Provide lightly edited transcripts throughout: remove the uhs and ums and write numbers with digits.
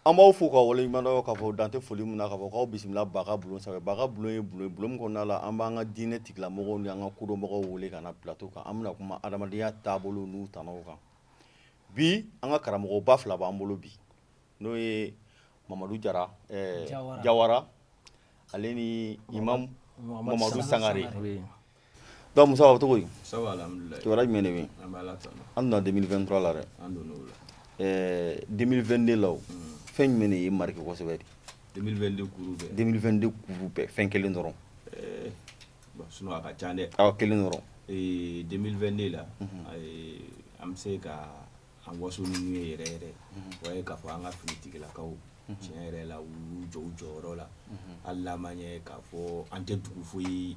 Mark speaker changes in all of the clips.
Speaker 1: An b'aw fo ka waleɲuman dɔn k'a fɔ dan tɛ foli min na, k'a fɔ k'aw bisimila Ba bulon sanfɛ. Ba bulon ye bulon ye, bulon min kɔnɔna la an b'an ka diinɛ tigilamɔgɔw ni an ka kodɔnbagaw wele ka na plateau kan. An bɛna kuma adamadenya taabolo n'u tanaw kan. Bi an ka karamɔgɔba fila b'an bolo bi, n'o ye Mamadu Jara Jawara ale ni Imam Mamadu Sangare. Donc Musa, bɛ cogo di?
Speaker 2: Ça va, alhamdoulilah.
Speaker 1: Kibaruya jumɛn de bɛ yen?
Speaker 2: An bɛ Ala tanu.
Speaker 1: An donna 2023 la dɛ.
Speaker 2: An donn'o la.
Speaker 1: 2022 la, o fɛn jumɛn de y'i marqué kosɛbɛ?
Speaker 2: 2022 kuru bɛɛ.
Speaker 1: 2022 kuru bɛɛ, fɛn kelen dɔrɔn.
Speaker 2: Bon, sinon a ka ca dɛ.
Speaker 1: Awɔ, kelen dɔrɔn.
Speaker 2: 2022 la, an bɛ se ka an waso ni min ye yɛrɛ yɛrɛ, o ye k'a fɔ an ka finitigilakaw, tiɲɛ yɛrɛ la, u y'u jɔ u jɔyɔrɔ la. Hali n'a ma ɲɛ k'a fɔ an tɛ dugu foyi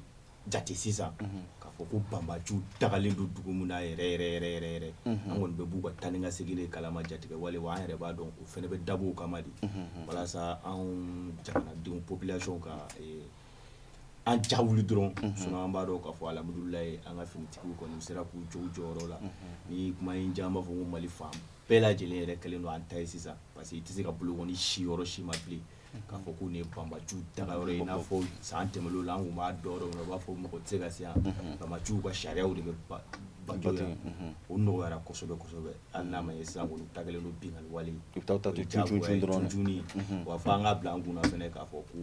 Speaker 2: jate sisan k'a fɔ ko banbaciw dagalen don dugu min na yɛrɛ yɛrɛ yɛrɛ yɛrɛ yɛrɛ, an kɔni bɛ b'u ka taa ni ka segin de kalama jatigɛ wale wa. An yɛrɛ b'a dɔn o fana bɛ dabɔ o kama de, walasa anw jamanadenw, population, ka an ja wuli dɔrɔn. Sinon an b'a dɔn k'a fɔ alhamdulilayi, an ka finitigiw kɔni sera k'u jɔ u jɔyɔrɔ la. Ni kuma in diya, an b'a fɔ ko Mali fan bɛɛ lajɛlen yɛrɛ kɛlen don an ta ye sisan, parce que i tɛ se ka bolokɔni si yɔrɔ si ma bilen k'a fɔ ko nin ye banbaciw dagayɔrɔ ye. I n'a fɔ san tɛmɛnlenw la, an tun b'a dɔn yɔrɔ min na, u b'a fɔ mɔgɔ tɛ se ka se yan, banbaciw ka sariyaw de bɛ bato yan. O nɔgɔyara kosɛbɛ kosɛbɛ, hali n'a ma ɲɛ sisan kɔni u ta kɛlen don binkanni wale ye.
Speaker 1: U bɛ taa ta to cun cun dɔrɔn.
Speaker 2: Cuncunni wa. Fo an ka bila an kunna fɛnɛ k'a fɔ ko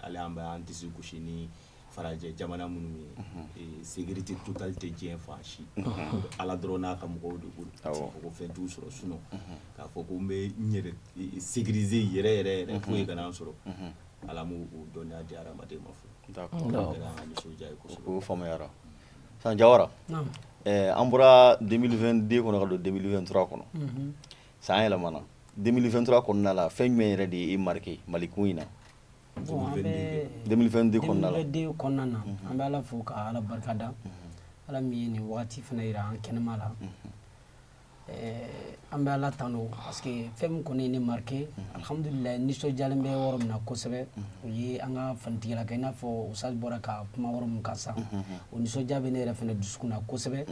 Speaker 2: hali an bɛ an disi gosi ni farajɛ jamana minnu ye, sécurité totale tɛ diɲɛ fan si, Ala dɔrɔn n'a ka mɔgɔw de bolo. K'a fɔ ko fɛn t'u sɔrɔ, sinon k'a fɔ ko n bɛ n yɛrɛ sécuriser yɛrɛ yɛrɛ yɛrɛ, foyi kana n sɔrɔ, Ala m'o dɔnniya di hadamaden ma fɔlɔ. O kɛra an ka nisɔndiya ye kosɛbɛ.
Speaker 1: O faamuyara sisan. Jawara, an bɔra 2022 kɔnɔ ka don 2023 kɔnɔ, san yɛlɛmana. 2023 kɔnɔna la, fɛn jumɛn yɛrɛ de ye e marqué Mali ko in na?
Speaker 3: Bon, an bɛ
Speaker 1: 2022 kɔnɔna la.
Speaker 3: 2022 kɔnɔna na, an bɛ Ala fo ka Ala barika da, Ala min ye nin wagati fana yira an kɛnɛma la. An bɛ Ala tanu parce que fɛn min kɔni ye ne marqué, alhamdulilayi, nisɔndiyalen bɛ yɔrɔ min na kosɛbɛ, o ye an ka finitigilaka, i n'a fɔ Usaz bɔra ka kuma yɔrɔ min kan sisan, o nisɔndiya bɛ ne yɛrɛ fana dusukun na kosɛbɛ.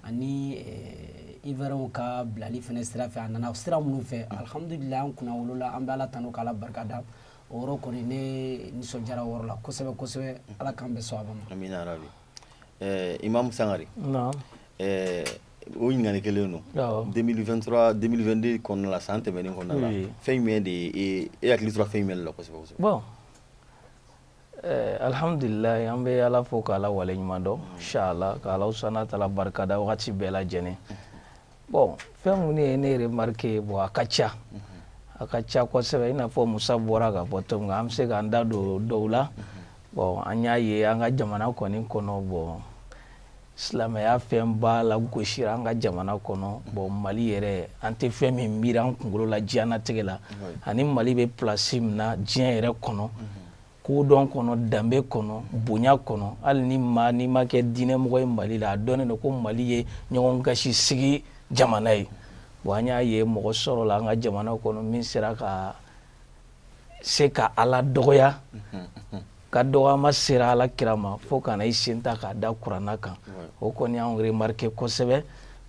Speaker 3: Ani Ivoiriyɛnw ka bilali fana sira fɛ, a nana sira minnu fɛ, alhamdulilayi, an kunna wolola. An bɛ Ala tanu k'Ala barika da. O yɔrɔ kɔni, ne nisɔndiyara o yɔrɔ la kosɛbɛ kosɛbɛ. Ala k'an bɛn sawaba ma.
Speaker 1: Amina rabi. Imam Sangare.
Speaker 4: Naam.
Speaker 1: O ɲininkali kelen don. 2023, 2022 kɔnɔna la, san tɛmɛnen kɔnɔna la, fɛn jumɛn de ye e hakili tora fɛn jumɛn de la kosɛbɛ kosɛbɛ?
Speaker 4: Bon, alhamdulilayi, an bɛ Ala fo k'Ala waleɲuman dɔn, inshallah, k'Ala subahana taala barikada wagati bɛɛ lajɛlen. Bon, fɛn mun ye ne yɛrɛ marqué? Bon, a ka ca, a ka ca kosɛbɛ. I n'a fɔ Musa bɔra ka fɔ cogo min, an bɛ se k'an da don dɔw la. Bon, an y'a ye an ka jamana kɔni kɔnɔ, bon, silamɛya fɛnba la gosira an ka jamana kɔnɔ. Bon, Mali yɛrɛ, an tɛ fɛn min miiri an kunkolo la diɲɛnatigɛ la, ani Mali bɛ place min na diɲɛ yɛrɛ kɔnɔ, kodɔn kɔnɔ, danbe kɔnɔ, bonya kɔnɔ, hali ni maa n'i ma kɛ diinɛmɔgɔ ye Mali la, a dɔnnen don ko Mali ye ɲɔgɔn gasi sigi jamana ye. Bon, an y'a ye mɔgɔ sɔrɔla an ka jamana kɔnɔ min sera ka se ka Ala dɔgɔya, ka dɔgɔyama sera Ala kira ma, fo ka na i sen ta k'a da kuranna kan. O kɔni y'anw remarqué kosɛbɛ.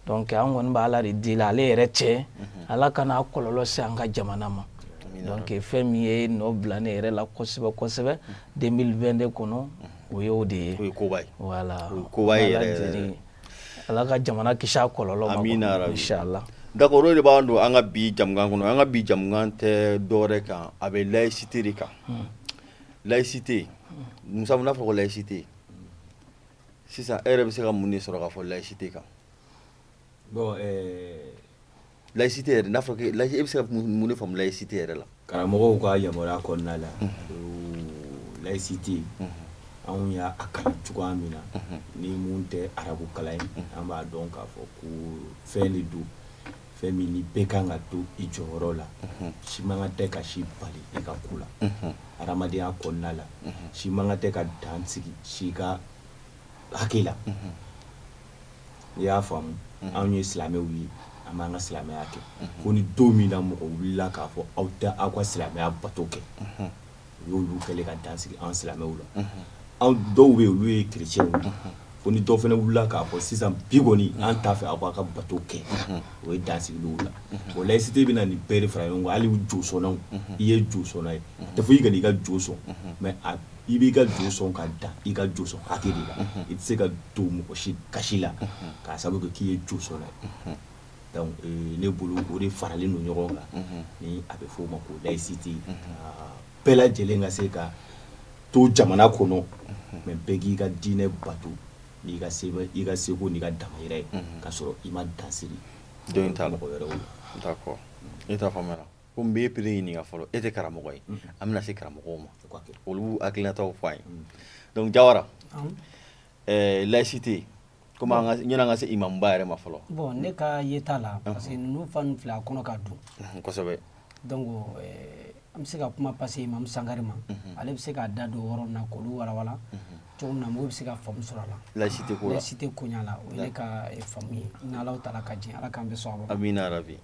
Speaker 4: Donc an kɔni bɛ Ala de deli, ale yɛrɛ cɛ, Ala kana kɔlɔlɔ se an ka jamana ma. Donc fɛn min ye nɔ bila ne yɛrɛ la kosɛbɛ kosɛbɛ 2022 kɔnɔ, o y'o de ye.
Speaker 1: O ye koba ye.
Speaker 4: Voilà.
Speaker 1: O ye koba ye yɛrɛ yɛrɛ.
Speaker 4: Ala ka jamana kisi a kɔlɔlɔ ma.
Speaker 1: Amina rabi.
Speaker 4: Inshallah.
Speaker 1: D'accord, o de b'an don an ka bi jamukan kɔnɔ. An ka bi jamukan tɛ dɔwɛrɛ kan, a bɛ laïcité de kan. Laïcité, Musa, n'a fɔra ko laïcité sisan, e yɛrɛ bɛ se ka mun de sɔrɔ k'a fɔ laïcité kan?
Speaker 2: Bon,
Speaker 1: Laïcité yɛrɛ, n'a fɔra ko e bɛ se ka mun de faamu laïcité yɛrɛ la?
Speaker 2: Karamɔgɔw ka yamaruya kɔnɔna la, laïcité, anw y'a kalan cogoya min na, ni mun tɛ arabu kalan ye, an b'a dɔn k'a fɔ ko fɛn de don, fɛn min ni bɛɛ kan ka to i jɔyɔrɔ la, si man kan tɛ ka si bali i ka ko la hadamadenya kɔnɔna la, si man kan tɛ ka dan sigi si ka hakɛ la. N'i y'a faamu, anw ye silamɛw ye, an b'an ka silamɛya kɛ. Ko ni don min na mɔgɔ wulila k'a fɔ aw tɛ aw ka silamɛya bato kɛ, o y'olu kɛlen ka dan sigi an silamɛw la. Anw dɔw bɛ yen, olu ye chrétienw ye. Ko ni dɔ fana wulila k'a fɔ sisan bi kɔni an t'a fɛ aw k'a ka bato kɛ, o ye dansigi o la. O laïcité bɛna nin bɛɛ de fara ɲɔgɔn kan. Hali josɔnnaw, i ye josɔnna ye, a tɛ fɔ i kan'i ka jo sɔn, mais i b'i ka jo sɔn ka dan i ka jo sɔn hakɛ de la. I tɛ se ka don mɔgɔ si gasi la k'a sababu kɛ k'i ye josɔnna ye. Donc ne bolo, o de faralen don ɲɔgɔn kan ni a bɛ fɔ o ma ko laïcité. Bɛɛ lajɛlen ka se ka to jamana kɔnɔ, mais bɛɛ k'i ka diinɛ bato n'i ka se, i ka seko n'i ka damayira ye, k'a sɔrɔ i ma dan siri
Speaker 1: dɔ in t'a la.
Speaker 2: Mɔgɔ wɛrɛw la.
Speaker 1: D'accord, ne t'a faamuya. Ko n b'e pere ɲininka fɔlɔ, e tɛ karamɔgɔ ye, an bɛna se karamɔgɔw ma,
Speaker 2: O ka kɛ.
Speaker 1: Olu b'u hakilinataw fɔ an ye. Donc Jawara, laïcité, komi an ka ɲɛna an ka se imamuba yɛrɛ ma fɔlɔ.
Speaker 3: Bon, ne ka yeta la, parce que ninnu fa ninnu filɛ, a kɔnɔ ka dun. Donc an bɛ se ka kuma passer Imam Sangare ma, ale bɛ se k'a da don o yɔrɔ na k'olu walawala cogo min na mɔgɔw bɛ se ka faamu sɔrɔ a la.
Speaker 1: Laïcité ko la.
Speaker 3: Laïcité koɲa la, o ye ne ka faamu ye. Ni Alahu taala ka jɛn, Ala k'an bɛɛ sɔn a ma.
Speaker 1: Amina rabi.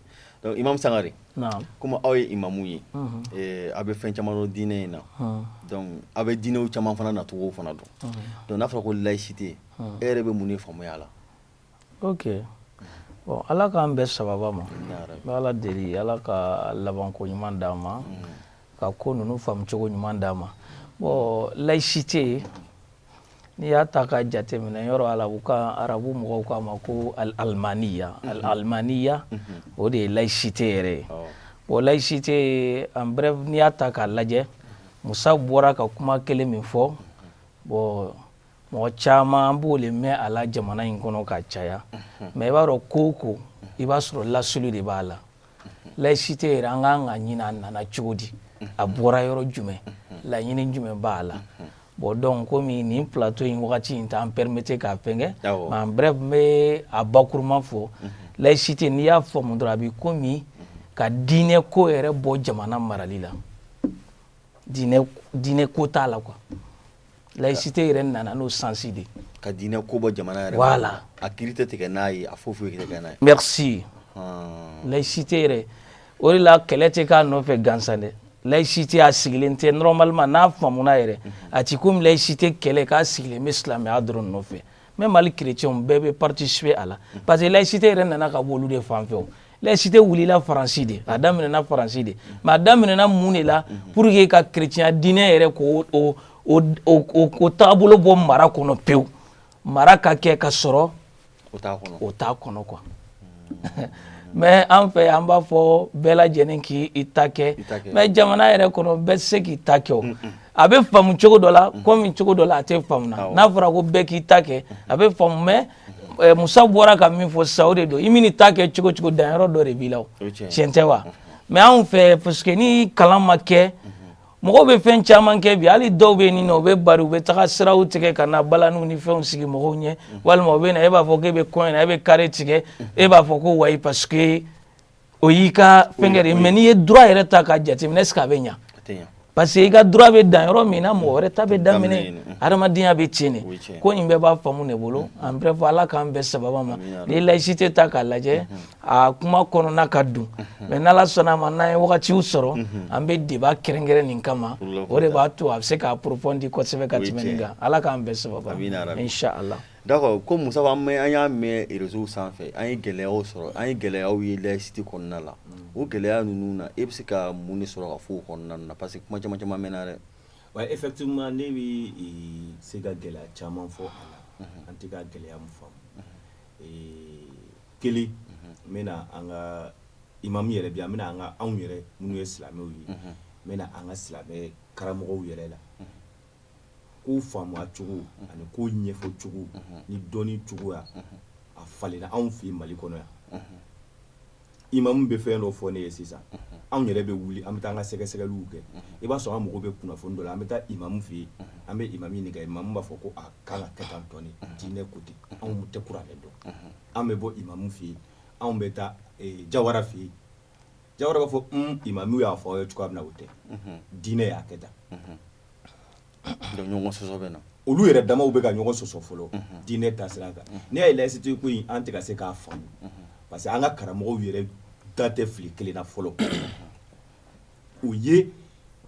Speaker 1: Donc Imam Sangare,
Speaker 4: Naam.
Speaker 1: komi aw ye imamu ye, aw bɛ fɛn caman dɔn diinɛ in na, donc aw bɛ diinɛw caman fana nacogo fana dɔn. Donc n'a fɔra ko laïcité, e yɛrɛ bɛ mun de faamuya a la?
Speaker 4: Ok, bon, Ala k'an bɛɛ sababa ma.
Speaker 1: Amina rabi.
Speaker 4: N bɛ Ala deli, Ala ka labanko ɲuman d'an ma, ka ko ninnu faamu cogo ɲuman d'an ma. Bon, laïcité, n'i y'a ta k'a jateminɛ, yɔrɔ arabu kan, arabu mɔgɔw k'a ma ko al-almaniya. Al-almaniya, o de ye laïcité yɛrɛ ye. Bon, laïcité en bref, n'i y'a ta k'a lajɛ, Musa bɔra ka kuma kelen min fɔ, bon, mɔgɔ caman an b'o de mɛn a la jamana in kɔnɔ ka caya. Mais i b'a dɔn, ko o ko, i b'a sɔrɔ lasuli de b'a la. Laïcité yɛrɛ, an kan ka ɲini a nana cogo di, a bɔra yɔrɔ jumɛn, laɲini jumɛn b'a la. Bon, donc komi nin plateau in wagati in t'an permettre k'a fɛnkɛ, mais en bref, n bɛ a bakuruma fɔ. Laïcité, n'i y'a faamu dɔrɔn, a bɛ komi ka diinɛ ko yɛrɛ bɔ jamana marali la. Diinɛ ko t'a la quoi. Laïcité yɛrɛ nana n'o sens de.
Speaker 1: Ka diinɛ ko bɔ jamana yɛrɛ.
Speaker 4: Voilà.
Speaker 1: A kiiri tɛ tigɛ n'a ye, a foyi foyi tɛ kɛ n'a ye.
Speaker 4: Merci. Laïcité yɛrɛ, o de la kɛlɛ tɛ k'a nɔfɛ gansan dɛ. Laïcité, a sigilen tɛ normalement, n'a faamuna yɛrɛ, a ti komi laïcité kɛlɛ k'a sigilen bɛ silamɛya dɔrɔn nɔfɛ. Même hali chrétiens bɛɛ bɛ participer a la, parce que laïcité yɛrɛ nana ka bɔ olu de fan fɛ. O laïcité wulila Faransi de, a daminɛna Faransi de. Mais a daminɛna mun de la? Pour que ka chrétien diinɛ yɛrɛ k'o o taabolo bɔ mara kɔnɔ pewu, mara ka kɛ ka sɔrɔ
Speaker 1: o t'a kɔnɔ.
Speaker 4: O t'a kɔnɔ quoi. Mais an fɛ, an b'a fɔ bɛɛ lajɛlen k'i ta kɛ.
Speaker 1: I ta kɛ.
Speaker 4: Mais jamana yɛrɛ kɔnɔ, bɛɛ tɛ se k'i ta kɛ. O a bɛ faamu cogo dɔ la, komi cogo dɔ la a tɛ faamu na. N'a fɔra ko bɛɛ k'i ta kɛ, a bɛ faamu. Mais Musa bɔra ka min fɔ sisan, o de don. I man'i ta kɛ cogo cogo, danyɔrɔ dɔ de b'i la. O
Speaker 1: O ye tiɲɛ ye.
Speaker 4: tiɲɛ tɛ wa? Mais anw fɛ, parce que ni kalan ma kɛ, mɔgɔw bɛ fɛn caman kɛ bi. Hali dɔw bɛ yen nɔ, u bɛ bari, u bɛ taga siraw tigɛ ka na balaniw ni fɛnw sigi mɔgɔw ɲɛ, walima u bɛ na, e b'a fɔ k'e bɛ kɔɲɔ na, e bɛ carré tigɛ, e b'a fɔ ko wayi, parce que o y'i ka fɛnkɛ de ye. Mais n'i ye droit yɛrɛ ta k'a jateminɛ, est ce que a bɛ ɲa?
Speaker 1: A tɛ ɲa.
Speaker 4: Parce que i ka droit bɛ dan yɔrɔ min na, mɔgɔ wɛrɛ ta bɛ daminɛ.
Speaker 1: Daminɛ yen.
Speaker 4: Adamadenya bɛ ten de.
Speaker 1: O ye tiɲɛ ye.
Speaker 4: Ko nin bɛɛ b'a faamu de bolo. En bref, Ala k'an bɛɛ sababa ma.
Speaker 1: Amina.
Speaker 4: N'i ye laïcité ta k'a lajɛ, a kuma kɔnɔna ka dun. Mais n'Ala sɔnna a ma, n'an ye wagatiw sɔrɔ, an bɛ débat kɛrɛnkɛrɛn nin kama. O de b'a to a bɛ se k'a approfondir kosɛbɛ ka
Speaker 1: O ye
Speaker 4: tɛmɛ
Speaker 1: tiɲɛ
Speaker 4: nin
Speaker 1: ye.
Speaker 4: kan. Ala k'an bɛɛ sababa.
Speaker 1: Amina rabi.
Speaker 4: Inshallah.
Speaker 1: D'accord. Ko Musa, an mɛn, an y'a mɛn réseau sanfɛ, an ye gɛlɛyaw sɔrɔ, an ye gɛlɛyaw ye laïcité kɔnɔna la. O gɛlɛya ninnu na, e bɛ se ka mun de sɔrɔ ka fɔ o kɔnɔna na? Parce que kuma caman caman mɛnna dɛ.
Speaker 2: Ouais, effectivement, ne bɛ se ka gɛlɛya caman fɔ a la. An tɛ ka gɛlɛya min faamu. Kelen, n bɛna an ka imam yɛrɛ bi yan, n bɛna an ka anw yɛrɛ minnu ye silamɛw ye, n bɛna an ka silamɛ karamɔgɔw yɛrɛ la. Ko faamuya cogo ani ko ɲɛfɔ cogo ni dɔnni cogoya, a falenna anw fɛ yen Mali kɔnɔ yan. Imam bɛ fɛn dɔ fɔ ne ye sisan, anw yɛrɛ bɛ wuli, an bɛ taa an ka sɛgɛsɛgɛliw kɛ. I b'a sɔrɔ an mago bɛ kunnafoni dɔ la, an bɛ taa imam fɛ yen, an bɛ imam ɲininka, imam b'a fɔ ko a kan ka kɛ tan tɔ, ni diinɛ ko ten, anw tɛ kuranɛ dɔn. An bɛ bɔ imam fɛ yen, anw bɛ taa Jawara fɛ yen. Jawara b'a fɔ imam y'a fɔ aw ye cogoya min na, o tɛ, diinɛ y'a kɛ tan.
Speaker 1: Donc ɲɔgɔn sɔsɔ bɛ na.
Speaker 2: Olu yɛrɛ damaw bɛ ka ɲɔgɔn sɔsɔ fɔlɔ diinɛ taasira kan. N'i y'a ye laïcité ko in, an tɛ ka se k'a faamu, parce que an ka karamɔgɔw yɛrɛ da tɛ fili kelen na fɔlɔ. O ye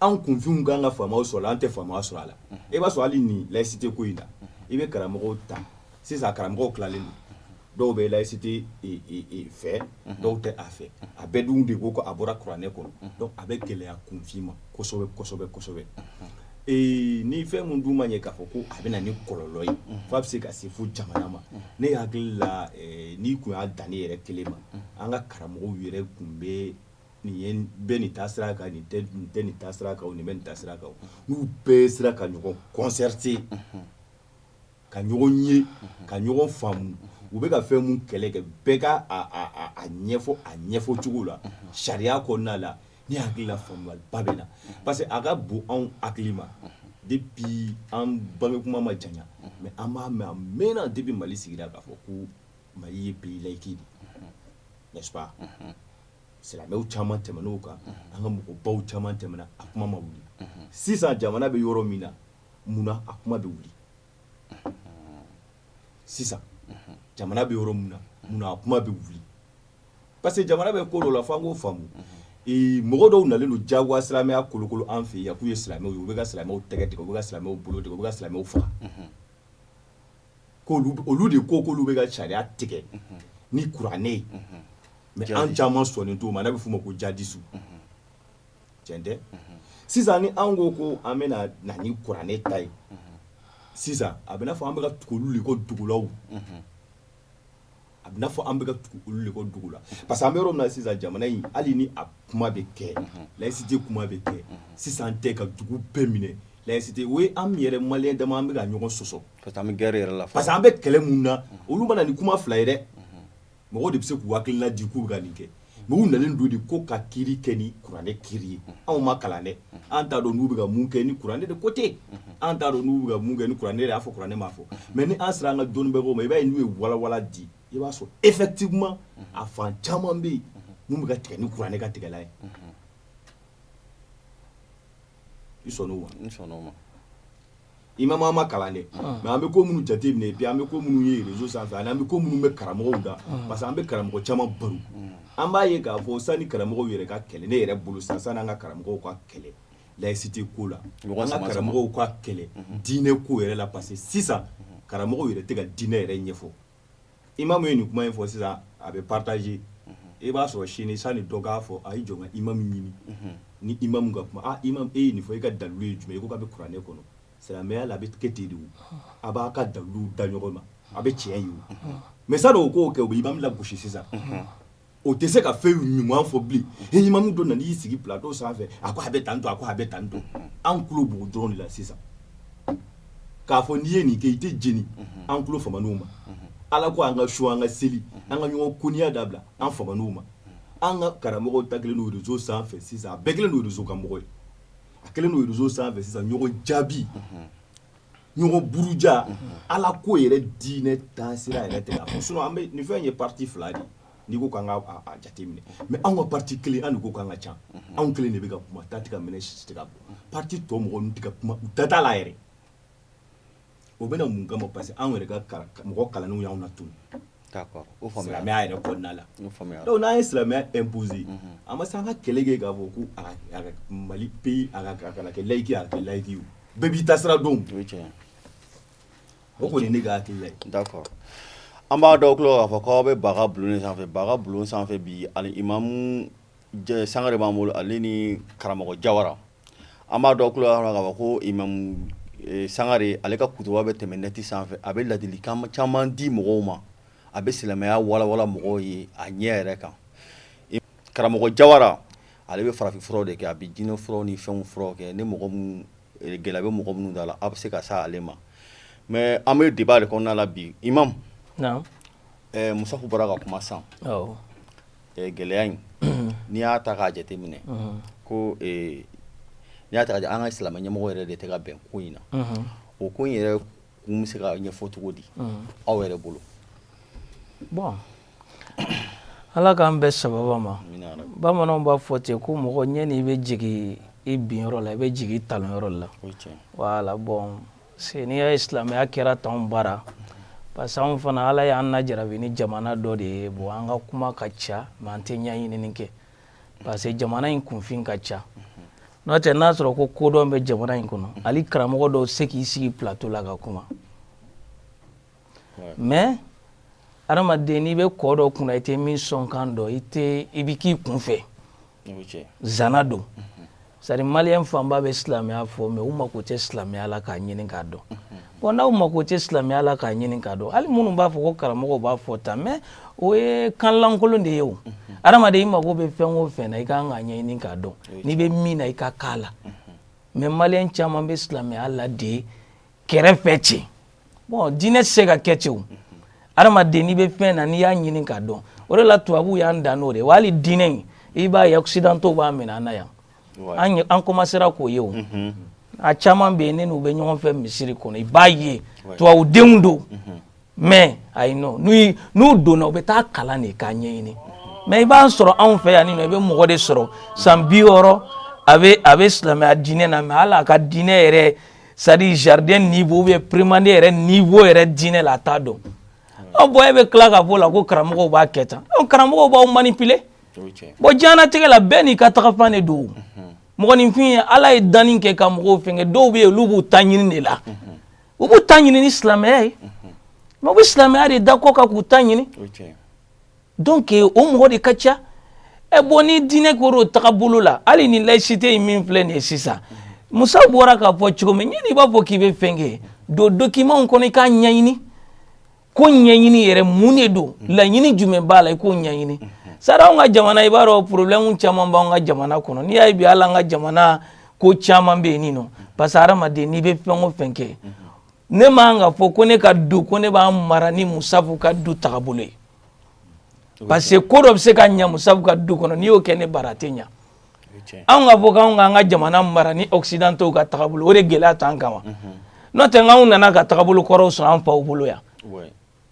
Speaker 2: an kunfinw kan ka faamaw sɔrɔ a la, an tɛ faamaw sɔrɔ a la. I b'a sɔrɔ hali nin laïcité ko in na, i bɛ karamɔgɔw ta Sisan karamɔgɔw tilalen don, dɔw bɛ laïcité fɛ, dɔw tɛ a fɛ. A bɛɛ dun de ko ko a bɔra kuranɛ kɔnɔ. Donc a bɛ gɛlɛya kunfin ma kosɛbɛ kosɛbɛ kosɛbɛ. Ni fɛn min dun ma ɲɛ k'a fɔ ko a bɛ na ni kɔlɔlɔ ye f'a bɛ se ka se fo jamana ma, ne hakili la, n'i kun y'a dan ne yɛrɛ kelen ma, an ka karamɔgɔw yɛrɛ kun bɛ nin ye bɛ nin taasira kan, nin tɛ nin tɛ nin taasira kan, nin bɛ nin taasira kan, n'u bɛɛ sera ka ɲɔgɔn concerter, ka ɲɔgɔn ye, ka ɲɔgɔn faamu, u bɛ ka fɛn mun kɛlɛ kɛ, bɛɛ ka a ɲɛfɔ a ɲɛfɔ cogo la sariya kɔnɔna la, ne hakili la faamuyaliba bɛ na. Parce que a ka bon anw hakili ma, depuis an bange kuma ma janya, mais an b'a mɛn a mɛnna, depuis Mali sigira, k'a fɔ ko Mali ye pays laïque de, n'est-ce pas? Silamɛw caman tɛmɛn'o kan, an ka mɔgɔbaw caman tɛmɛna, a kuma ma wuli. Sisan jamana bɛ yɔrɔ min na, munna a kuma bɛ wuli sisan? Jamana bɛ yɔrɔ min na, munna a kuma bɛ wuli? Parce que jamana bɛ ko dɔ la, f'an k'o faamu. Mɔgɔ dɔw nalen don jagoya silamɛya kolokolo an fɛ yan k'u ye silamɛw ye, u bɛ ka silamɛw tɛgɛ tigɛ, u bɛ ka silamɛw bolo tigɛ, u bɛ ka silamɛw faga, k'olu olu de ko k'olu bɛ ka sariya tigɛ ni kuranɛ ye. Mais an caman sɔnnen t'o ma, n'a bɛ f'o ma ko jadisiw. Tiɲɛ tɛ? Sisan ni an ko ko an bɛna na ni kuranɛ ta ye sisan, a bɛ n'a fɔ an bɛ ka tugu olu de kɔ dugulaw, a bɛ n'a fɔ an bɛ ka tugu olu de kɔ dugu la. Parce que an bɛ yɔrɔ min na sisan, jamana in, hali ni a kuma bɛ kɛ, laïcité kuma bɛ kɛ sisan, tɛ ka dugu bɛɛ minɛ laïcité. O ye an yɛrɛ maliyɛn dama, an bɛ ka ɲɔgɔn sɔsɔ.
Speaker 1: Parce que an bɛ guerre yɛrɛ la.
Speaker 2: Parce que an bɛ kɛlɛ mun na, olu mana ni kuma fila ye dɛ. Mɔgɔw de bɛ se k'u hakilina di k'u bɛ ka nin kɛ, mais u nalen don de ko ka kiiri kɛ ni kuranɛ kiiri ye. Anw ma kalan dɛ, an t'a dɔn n'u bɛ ka mun kɛ ni kuranɛ de ko tɛ, an t'a dɔn n'u bɛ ka mun kɛ ni kuranɛ de y'a fɔ, kuranɛ m'a fɔ. Mais ni an sera an ka dɔnnibagaw ma, i b'a ye n'u ye walawala di, i b'a sɔrɔ effectivement a fan caman bɛ yen mun bɛ ka tigɛ ni kuranɛ ka tigɛla ye. I sɔnn'o ma?
Speaker 1: N sɔnn'o ma.
Speaker 2: Imam, an ma kalan dɛ, mais an bɛ ko minnu jate minɛ, et puis an bɛ ko minnu ye réseau sanfɛ, ani an bɛ ko minnu bɛ karamɔgɔw da, parce que an bɛ karamɔgɔ caman baro, an b'a ye k'a fɔ sani karamɔgɔw yɛrɛ ka kɛlɛ, ne yɛrɛ bolo sisan, sani an ka karamɔgɔw ka kɛlɛ laïcité ko la, an ka karamɔgɔw ka kɛlɛ diinɛ ko yɛrɛ la, parce que sisan karamɔgɔw yɛrɛ tɛ ka diinɛ yɛrɛ ɲɛfɔ. Imam ye nin kuma in fɔ sisan, a bɛ partager, i b'a sɔrɔ sini, sani dɔ k'a fɔ a y'i jɔ ka imam ɲini, ni imam ka kuma, ah imam, e ye nin fɔ, e ka dalilu ye jumɛn ye? Ko k'a bɛ kuranɛ kɔnɔ. Silamɛya la, a bɛ kɛ ten de, o a b'a ka daliluw da ɲɔgɔn ma, a bɛ tiɲɛ ye. O mais sani o k'o kɛ, o bɛ imam lagosi sisan, o tɛ se ka fɛn ɲuman fɔ bilen. E imamu dɔ nana y'i sigi plateau sanfɛ, a ko a bɛ tan tɔ, a ko a bɛ tan tɔ. An tulo b'o dɔrɔn de la sisan, k'a fɔ n'i ye nin kɛ, i tɛ jeni. An tulo faman'o ma. Ala ko an ka sun, an ka seli, an ka ɲɔgɔn koniya dabila, an faman'o ma. An ka karamɔgɔw ta kelen don réseau sanfɛ sisan, a bɛɛ kelen don réseau kan mɔgɔ ye, a kelen don réseau sanfɛ sisan, ɲɔgɔn jaabi, ɲɔgɔn buruja, ala ko yɛrɛ, diinɛ taasira yɛrɛ tɛ k'a fɔ. Sinon an bɛ nin fɛn ye parti fila de ye, n'i ko k'an ka a jateminɛ. Mais anw ka parti kelen, an de ko k'an ka ca, anw kelen de bɛ ka kuma, ta tɛ ka minɛ, sisi tɛ ka bɔ. Parti tɔ mɔgɔ ninnu tɛ ka kuma, u da t'a la yɛrɛ. O bɛna mun kama? Parce que anw yɛrɛ ka mɔgɔ kalannenw y'anw na tunu.
Speaker 1: D'accord, o faamuya.
Speaker 2: Silamɛya yɛrɛ kɔnɔna la.
Speaker 1: O faamuya.
Speaker 2: Donc n'an ye silamɛya imposer, an ma se an ka kɛlɛ kɛ k'a fɔ ko a ka Mali pays a kana kɛ laïque, a ka kɛ laïque ye, bɛɛ b'i ta sira dɔn.
Speaker 1: O ye tiɲɛ ye.
Speaker 2: O kɔni ye ne ka hakilila ye.
Speaker 1: D'accord, an b'a dɔn tulo k'a fɔ k'aw bɛ Baga bulon sanfɛ, Baga bulon sanfɛ bi, ani imamu Sangare b'an bolo, ale ni karamɔgɔ Jawara. An b'a dɔn tulo k'a fɔ ko imamu Sangare, ale ka kutuba bɛ tɛmɛ nɛti sanfɛ, a bɛ ladilikan caman di mɔgɔw ma, a bɛ silamɛya walawala mɔgɔw ye a ɲɛ yɛrɛ kan. Karamɔgɔ Jawara, ale bɛ farafin furaw de kɛ, a bɛ jinɛ furaw ni fɛnw furaw kɛ. Ni mɔgɔ minnu gɛlɛya bɛ mɔgɔ minnu da la, a bɛ se ka sa ale ma. Mais an bɛ débat de kɔnɔna la bi, imam.
Speaker 4: Naam.
Speaker 1: Musafu bɔra ka kuma sisan.
Speaker 4: Awɔ.
Speaker 1: Gɛlɛya in, n'i y'a ta k'a jateminɛ, ko n'i y'a ta k'a an ka silamɛ ɲɛmɔgɔ yɛrɛ de tɛ ka bɛn ko in na, o ko in yɛrɛ kun bɛ se ka ɲɛfɔ cogo di aw yɛrɛ bolo?
Speaker 4: Bon, Ala k'an bɛɛ sababa ma. Bamananw b'a fɔ ten ko mɔgɔ ɲɛ n'i bɛ jigin i binyɔrɔ la, i bɛ jigin i talonyɔrɔ la. Voilà, bon, se n'i y'a ye silamɛya kɛra t'anw bara, parce que anw fana, Ala y'an lajarabi ni jamana dɔ de ye. Bon, an ka kuma ka ca, mais an tɛ ɲɛɲinini kɛ, parce que jamana in kunfin ka ca. N'o tɛ, n'a sɔrɔ ko kodɔn bɛ jamana in kɔnɔ, hali karamɔgɔ dɔw se k'i sigi plateau la ka kuma. Mais adamaden, n'i bɛ kɔ dɔ kunna, i tɛ min sɔnkan dɔn, i tɛ, i bɛ k'i kun fɛ zana don. C'est à dire, maliyɛn fanba bɛ silamɛya fɔ, mais u mako tɛ silamɛya la k'a ɲini k'a dɔn. Bon, n'aw mako tɛ silamɛya la k'a ɲini k'a dɔn, hali minnu b'a fɔ ko karamɔgɔw b'a fɔ tan, mais o ye kan lankolon de ye. O adamaden, i mako bɛ fɛn o fɛn na, i kan k'a ɲɛɲini k'a dɔn. N'i bɛ min na, i ka k'a la. Mais maliyɛn caman bɛ silamɛya la de kɛrɛfɛ ten. Bon, diinɛ tɛ se ka kɛ ten. O adamaden, n'i bɛ fɛn na, n'i y'a ɲini k'a dɔn, o de la tubabuw y'an dan n'o de ye. Wa hali diinɛ in, i b'a ye occidentaux b'a minɛ an na yan. An commencera k'o ye. O a caman bɛ yen, ne n'u bɛ ɲɔgɔn fɛ misiri kɔnɔ, i b'a ye tubabudenw don, mais ayi, non, n'u donna, u bɛ taa kalan de k'a ɲɛɲini. Mais i b'a sɔrɔ anw fɛ yan nɔ, i bɛ mɔgɔ de sɔrɔ san 60, a bɛ silamɛya diinɛ na, mais hali a ka diinɛ yɛrɛ, c'est à dire jardin niveau ou bien primaire yɛrɛ niveau yɛrɛ diinɛ la, a t'a dɔn. Ɔ bon, e bɛ tila k'a fɔ o la ko karamɔgɔw b'a kɛ tan. Ɔ, karamɔgɔw b'aw manipuler. Bon, diɲɛlatigɛ la, bɛɛ n'i ka tagafan de don. Mɔgɔninfin ye, Ala ye danni kɛ ka mɔgɔw fɛnkɛ. Dɔw bɛ yen, olu b'u ta ɲini de la, u b'u ta ɲini ni silamɛya ye, mais u bɛ silamɛya de da kɔ kan k'u ta ɲini. Donc o mɔgɔ de ka ca. Ɛ bon, ni diinɛ kɛra o tagabolo la, hali ni laïcité in min filɛ nin ye sisan, Musa bɔra k'a fɔ cogo min, yanni i b'a fɔ k'i bɛ fɛn kɛ, don document kɔnɔ, i k'a ɲɛɲini ko ɲɛɲini yɛrɛ mun de don, laɲini jumɛn b'a la, i k'o ɲɛɲini. Sari anw ka jamana, i b'a dɔn problème caman b'anw ka jamana kɔnɔ. N'i y'a ye bi, hali an ka jamana ko caman bɛ yen nɔ, parce que hadamaden, n'i bɛ fɛn o fɛn kɛ, ne man ka fɔ ko ne ka du, ko ne b'a mara ni Musafu ka du tagabolo ye, parce que ko dɔ bɛ se ka ɲɛ Musafu ka du kɔnɔ, n'i y'o kɛ ne bara, a tɛ ɲɛ. Anw ka fɔ k'anw k'an ka jamana mara ni occidentaux ka tagabolo, o de gɛlɛya t'an kan wa? N'o tɛ, anw nana ka tagabolo kɔrɔw sɔrɔ an faw bolo yan.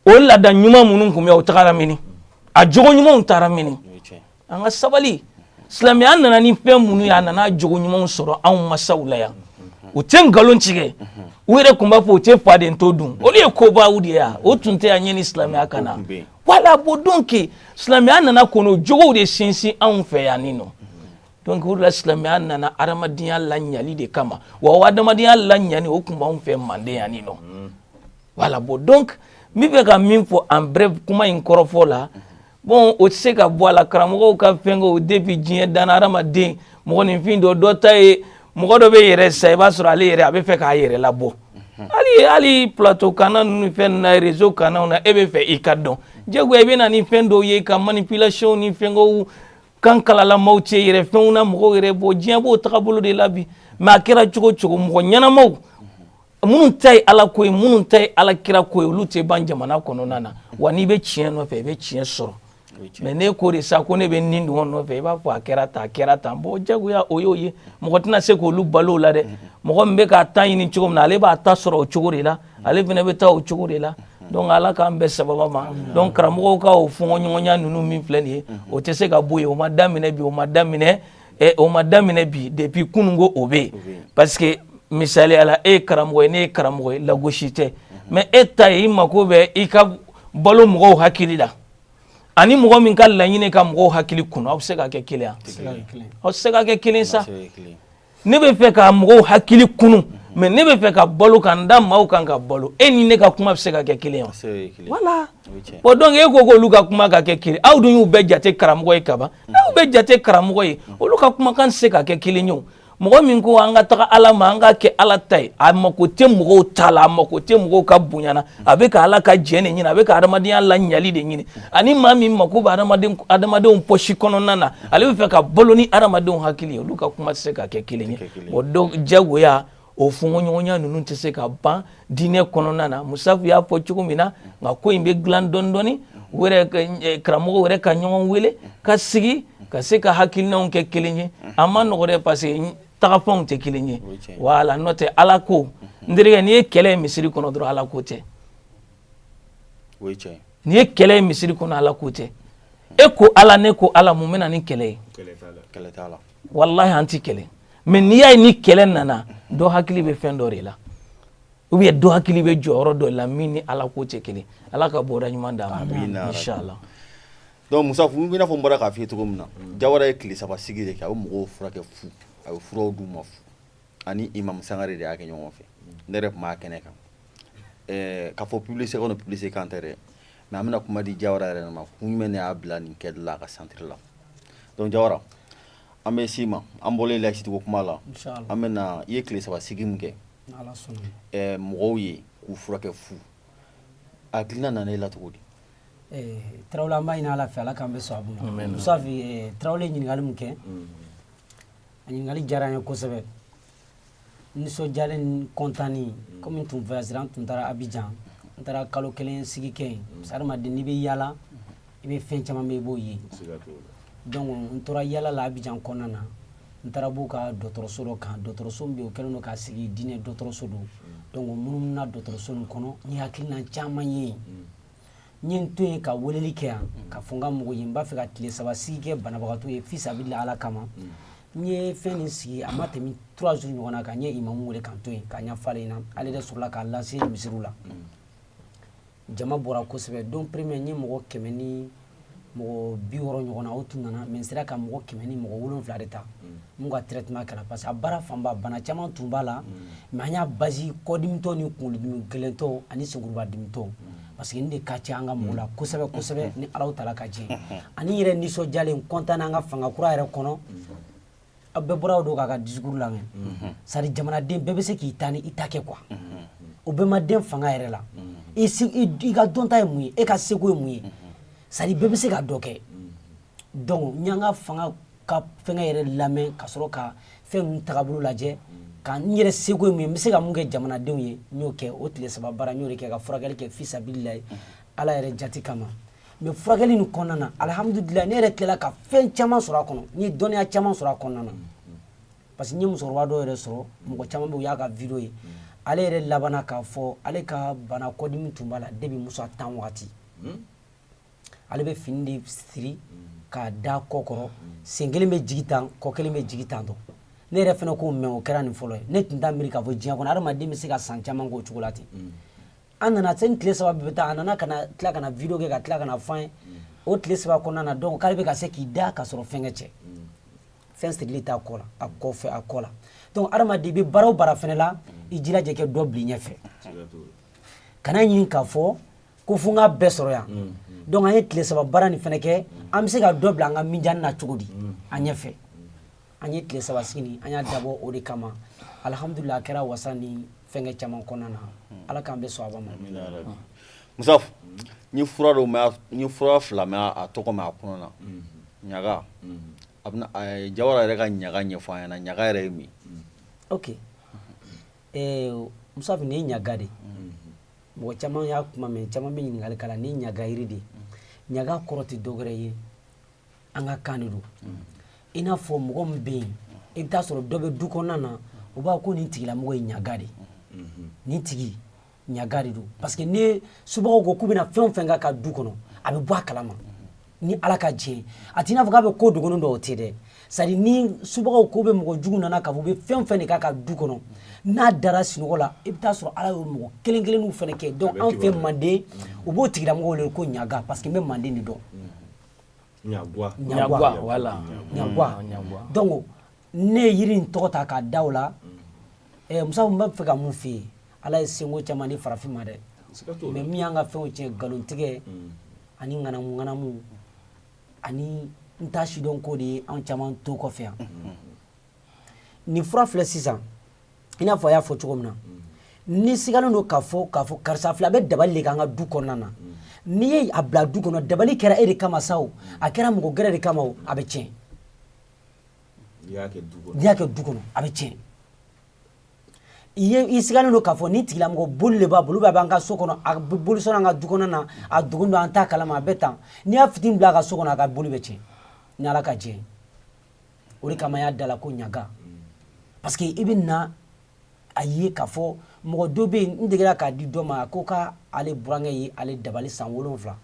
Speaker 4: O laada ɲuman minnu tun bɛ yen, o tagara mini? A jogo ɲumanw taara mini? An ka sabali. Silamɛya nana ni fɛn minnu ye, a nana jogo ɲumanw sɔrɔ anw masaw la yan. U tɛ nkalon tigɛ. U yɛrɛ tun b'a fɔ u tɛ faden to dun. Olu ye kobaw de ye. O tun tɛ yan ɲɛ silamɛya ka na. Wala bon, donc silamɛya nana kɔnɔ jogow de sinsin anw fɛ yan nin nɔ. Donc o de la, silamɛya nana adamadenya laɲali de kama. Wa o adamadenya laɲali, o tun b'anw fɛ Manden yan nin nɔ. Voilà. Bon, donc n bɛ fɛ ka min fɔ en bref kuma in kɔrɔfɔ la, bon, o tɛ se ka bɔ a la. Karamɔgɔw ka fɛnkɛw, depuis diɲɛ danna, hadamaden mɔgɔninfin dɔ dɔ ta ye, mɔgɔ dɔ bɛ yɛrɛ sa, i b'a sɔrɔ ale yɛrɛ a bɛ fɛ k'a yɛrɛ labɔ. Hali plateau kanna ninnu, fɛn ninnu na, réseau kannaw na, e bɛ fɛ i ka dɔn, jagoya i bɛ na ni fɛn dɔw ye ka manipulation ni fɛnkɛw kan kalalamaw cɛ yɛrɛ fɛnw na, mɔgɔw yɛrɛ bɔ. Diɲɛ b'o tagabolo de la bi. Mais a kɛra cogo o cogo, mɔgɔ ɲɛnamaw minnu ta ye Ala ko ye, minnu ta ye Ala kira ko ye, olu tɛ ban jamana kɔnɔna na. Wa n'i bɛ tiɲɛ nɔfɛ, i bɛ tiɲɛ sɔrɔ. Mais ne ko de sa ko ne bɛ nin dungɔ nɔfɛ, i b'a fɔ a kɛra tan, a kɛra tan. Bon, jagoya o y'o ye, mɔgɔ tɛna se k'olu balo o la dɛ. Mɔgɔ min bɛ k'a ta ɲini cogo min na, ale b'a ta sɔrɔ o cogo de la, ale fana bɛ taa o cogo de la. Donc Ala k'an bɛɛ sababa ma. Donc karamɔgɔw ka o fɔɲɔgɔnya ninnu min filɛ nin ye, o tɛ se ka bɔ yen. O ma daminɛ bi, o ma daminɛ, o ma daminɛ bi, depuis kununko o bɛ yen. Parce que misaliya la, e ye karamɔgɔ ye, ne ye karamɔgɔ ye, lagosi tɛ. Mais e ta ye, i mako bɛ i ka balo mɔgɔw hakili la, ani mɔgɔ min ka laɲini ka mɔgɔw hakili kun, aw bɛ se ka kɛ kelen? Aw tɛ se ka kɛ kelen sa. Ne bɛ fɛ ka mɔgɔw hakili kunu, mais ne bɛ fɛ ka balo ka n da maaw kan ka balo. E ni ne ka kuma bɛ se ka kɛ kelen wa? Voilà. Bon, donc e ko k'olu ka kuma ka kɛ kelen, aw dun y'u bɛɛ jate karamɔgɔ ye kaban. N'aw bɛɛ jate karamɔgɔ ye, olu ka kumakan tɛ se ka kɛ kelen ye. O mɔgɔ min ko an ka taga Ala ma, an ka kɛ Ala ta ye, a mako tɛ mɔgɔw ta la, a mako tɛ mɔgɔw ka bonya na, a bɛ ka Ala ka jɛ de ɲini, a bɛ ka adamadenya laɲali de ɲini, ani maa min mako bɛ adamadenw poche kɔnɔna na, ale bɛ fɛ ka balo ni adamadenw hakili ye, olu ka kuma tɛ se ka kɛ kelen ye. Bon, donc jagoya o fɔɲɔgɔnya ninnu tɛ se ka ban diinɛ kɔnɔna na. Musafu y'a fɔ cogo min na, nka ko in bɛ dilan dɔɔni dɔɔni. U yɛrɛ karamɔgɔw yɛrɛ ka ɲɔgɔn wele ka sigi ka se ka hakilinaw kɛ kelen ye, a ma nɔgɔ dɛ, parce que tagafɛnw tɛ kelen ye. Wala, n'o tɛ, Ala ko, n terikɛ, n'i ye kɛlɛ ye misiri kɔnɔ dɔrɔn, Ala ko tɛ. N'i ye kɛlɛ ye misiri kɔnɔ, Ala ko tɛ. E ko Ala, ne ko Ala, mun bɛ na ni kɛlɛ ye? Walahi, an ti kɛlɛ. Mais n'i y'a ye ni kɛlɛ nana, dɔ hakili bɛ fɛn dɔ de la, ou bien dɔ hakili bɛ jɔyɔrɔ dɔ la min ni Ala ko tɛ kelen. Ala ka bɔda ɲuman d'an ma, inshallah.
Speaker 1: Donc Musa, n bɛna fɔ, n bɔra k'a f'i ye cogo min na, Jawara ye tile 3 sigi de kɛ. A bɛ mɔgɔw furakɛ fu, a bɛ furaw d'u ma fu, ani Imam Sangare de y'a kɛ ɲɔgɔn fɛ. Ne yɛrɛ tun b'a kɛnɛ kan. K'a fɔ publicité kɔnɔ, publicité kan tɛ dɛ, mais an bɛna kuma di Jawara yɛrɛ ma, kun jumɛn de y'a bila nin kɛli la a ka centre la. Donc Jawara, an bɛ s'i ma. An bɔlen laïcité ko kuma la, an bɛna i ye tile 3 sigi min kɛ mɔgɔw ye k'u furakɛ fu, a hakilina nana e la cogo di?
Speaker 3: Tarawele, an b'a ɲini Ala fɛ, Ala k'an bɛ sɔn a ma. Musafi Tarawele, ɲininkali min kɛ, a ɲininkali diyara n ye kosɛbɛ. Nisɔndiyalen ni kɔntanni, komi n tun voyagera, n tun taara Abidjan, n taara kalo 1 sigi kɛ yen. Parce que hadamaden, n'i bɛ yaala, i bɛ fɛn caman bɛ i b'o ye. Donc n tora yaala la Abidjan kɔnɔna na, n taara b'u ka dɔgɔtɔrɔso dɔ kan, dɔgɔtɔrɔso min bɛ yen, o kɛlen don k'a sigi diinɛ dɔgɔtɔrɔso don. Donc n munumuna dɔgɔtɔrɔso nin kɔnɔ, n ye hakilina caman ye yen. N ye n to yen ka weleli kɛ yan, ka fɔ n ka mɔgɔw ye n b'a fɛ ka tile 3 sigi kɛ banabagatɔ ye fisabila Ala kama. N ye fɛn nin sigi, a ma tɛmɛ 3 jours ɲɔgɔn na kan, n ye imamu wele k'an to yen k'a ɲɛfɔ ale ɲɛna. Ale yɛrɛ sɔrɔla k'a lancer misiriw la, jama bɔra kosɛbɛ. Don premier, n ye mɔgɔ 160 ɲɔgɔn na, o tun nana, mais n sera ka mɔgɔ 107 de ta mun ka traitement kɛra, parce que a baara fanba, bana caman tun b'a la, mais an y'a base kɔdimitɔ ni kunkolodimi gɛlɛntɔ ani senkuruba-dimitɔ, parce que nin de ka ca an ka mɔgɔw la kosɛbɛ kosɛbɛ. Ni Alahu taala ka jɛ, ani n yɛrɛ nisɔndiyalen, content an ka fanga kura yɛrɛ kɔnɔ. Aw bɛɛ bɔra o don k'a ka discours lamɛn, c'est à dire jamanaden bɛɛ bɛ se k'i ta ni i ta kɛ quoi. O bɛɛ ma den fanga yɛrɛ la, i ka dɔnta ye mun ye, e ka seko ye mun ye, c'est à dire bɛɛ bɛ se ka dɔ kɛ. Donc n y'an ka fanga ka fɛngɛ yɛrɛ lamɛn, ka sɔrɔ ka fɛn ninnu tagabolo lajɛ, ka n yɛrɛ seko ye mun ye, n bɛ se ka mun kɛ jamanadenw ye, n y'o kɛ. O tile 3 baara, n y'o de kɛ ka furakɛli kɛ fisabililayi, Ala yɛrɛ jati kama. Mais furakɛli nin kɔnɔna na, alihamudulilayi, ne yɛrɛ tilala ka fɛn caman sɔrɔ a kɔnɔ, n ye dɔnniya caman sɔrɔ a kɔnɔna na, parce que n ye musokɔrɔba dɔw yɛrɛ sɔrɔ, mɔgɔ caman bɛ yen, u y'a ka vidéo ye. Ale yɛrɛ labanna k'a fɔ ale ka bana kɔdimi tun b'a la depuis Musa tan wagati. Ale bɛ fini de siri k'a da kɔ kɔrɔ, sen kelen bɛ jigin tan, kɔ kelen bɛ jigin tan tɔ. Ne yɛrɛ fana k'o mɛn, o kɛra nin fɔlɔ ye. Ne tun t'a miiri k'a fɔ diɲɛ kɔnɔ hadamaden bɛ se ka san caman k'o cogo la ten. An nana se ni tile 3 bɛɛ bɛ taa, a nana ka na tila ka na vidéo kɛ, ka tila ka na fɔ an ye o tile 3 kɔnɔna na. Donc k'ale bɛ ka se k'i da ka sɔrɔ fɛnkɛ cɛ, fɛn sirili t'a kɔ la, a kɔfɛ, a kɔ la. Donc hadamaden, i bɛ baara o baara fɛnɛ la, i jilaja kɛ dɔ bila i ɲɛfɛ, kana ɲini k'a fɔ ko fo n k'a bɛɛ sɔrɔ yan. Donc an ye tile 3 baara nin fɛnɛ kɛ, an bɛ se ka dɔ bila an ka minjani na cogo di an ɲɛfɛ. An ye tile 3 sigi nin, an y'a dabɔ o de kama. Alihamudulila, a kɛra wasa ni fɛnkɛ caman kɔnɔna na. Ala k'an bɛ sɔn a ma.
Speaker 1: Musa, n ye fura dɔw mɛn, n ye fura fila mɛn a tɔgɔ mɛn a kɔnɔ na. Ɲaga, a bɛna Jawara yɛrɛ ka ɲaga ɲɛfɔ an ɲɛna. Ɲaga yɛrɛ ye mun ye?
Speaker 3: Ok, Musa, nin ye ɲaga de ye. Mɔgɔ caman y'a kuma mɛn, caman bɛ ɲininkali k'a la. Nin ye ɲaga yiri de ye. Ɲaga kɔrɔ tɛ dɔwɛrɛ ye, an ka kan de don. I n'a fɔ mɔgɔ min bɛ yen, i bɛ taa sɔrɔ dɔ bɛ du kɔnɔna na, u b'a fɔ ko nin tigilamɔgɔ ye ɲaga de ye, nin tigi ɲaga de don, parce que ni subagaw ko k'u bɛna fɛn o fɛn k'a ka du kɔnɔ, a bɛ bɔ a kalama ni Ala ka diɲɛ. A t'i n'a fɔ k'a bɛ ko dogolen dɔ, o tɛ dɛ. C'est à dire ni subagaw ko bɛ mɔgɔ jugu nana k'a fɔ u bɛ fɛn o fɛn de k'a ka du kɔnɔ, n'a dara sunɔgɔ la, i bɛ taa sɔrɔ Ala y'o mɔgɔ kelen kelenninw fana kɛ. Donc anw fɛ Manden, u b'o tigilamɔgɔw wele ko ɲaga, parce que n bɛ Manden de dɔn.
Speaker 2: Ɲagua.
Speaker 4: Ɲagua, voilà.
Speaker 3: Ɲagua. Donc ne ye yiri in tɔgɔ ta k'a da o la. Musa, n b'a fɛ ka mun f'i ye? Ala ye senko caman di farafin ma dɛ, mais min y'an ka fɛnw tiɲɛ, nkalontigɛ ani ŋanamu ŋanamu ani n t'a sidɔn ko de ye anw caman to kɔfɛ yan. Nin fura filɛ sisan, i n'a fɔ a y'a fɔ cogo min na, ni sigalen don k'a fɔ karisa filɛ, a bɛ dabali de k'an ka du kɔnɔna na. N'i ye a bila du kɔnɔ, dabali kɛra e de kama sa o, a kɛra mɔgɔ gɛrɛ de kama o, a bɛ tiɲɛ.
Speaker 2: N'i y'a kɛ du kɔnɔ.
Speaker 3: N'i y'a kɛ du kɔnɔ, a bɛ tiɲɛ. I ye i sigalen don k'a fɔ ni tigilamɔgɔ boli de b'a bolo, a b'an ka so kɔnɔ, a bɛ boli sɔnni an ka du kɔnɔ na, a dogo don, an t'a kalama, a bɛ tan. N'i y'a fitinin bila a ka so kɔnɔ, a ka boli bɛ tiɲɛ ni Ala ka jɛ. O de kama y'a da la ko ɲaga, parce que i bɛ na a ye k'a fɔ mɔgɔ dɔ bɛ yen, n degera k'a di dɔ ma, a ko k'ale burankɛ ye ale dabali san 7.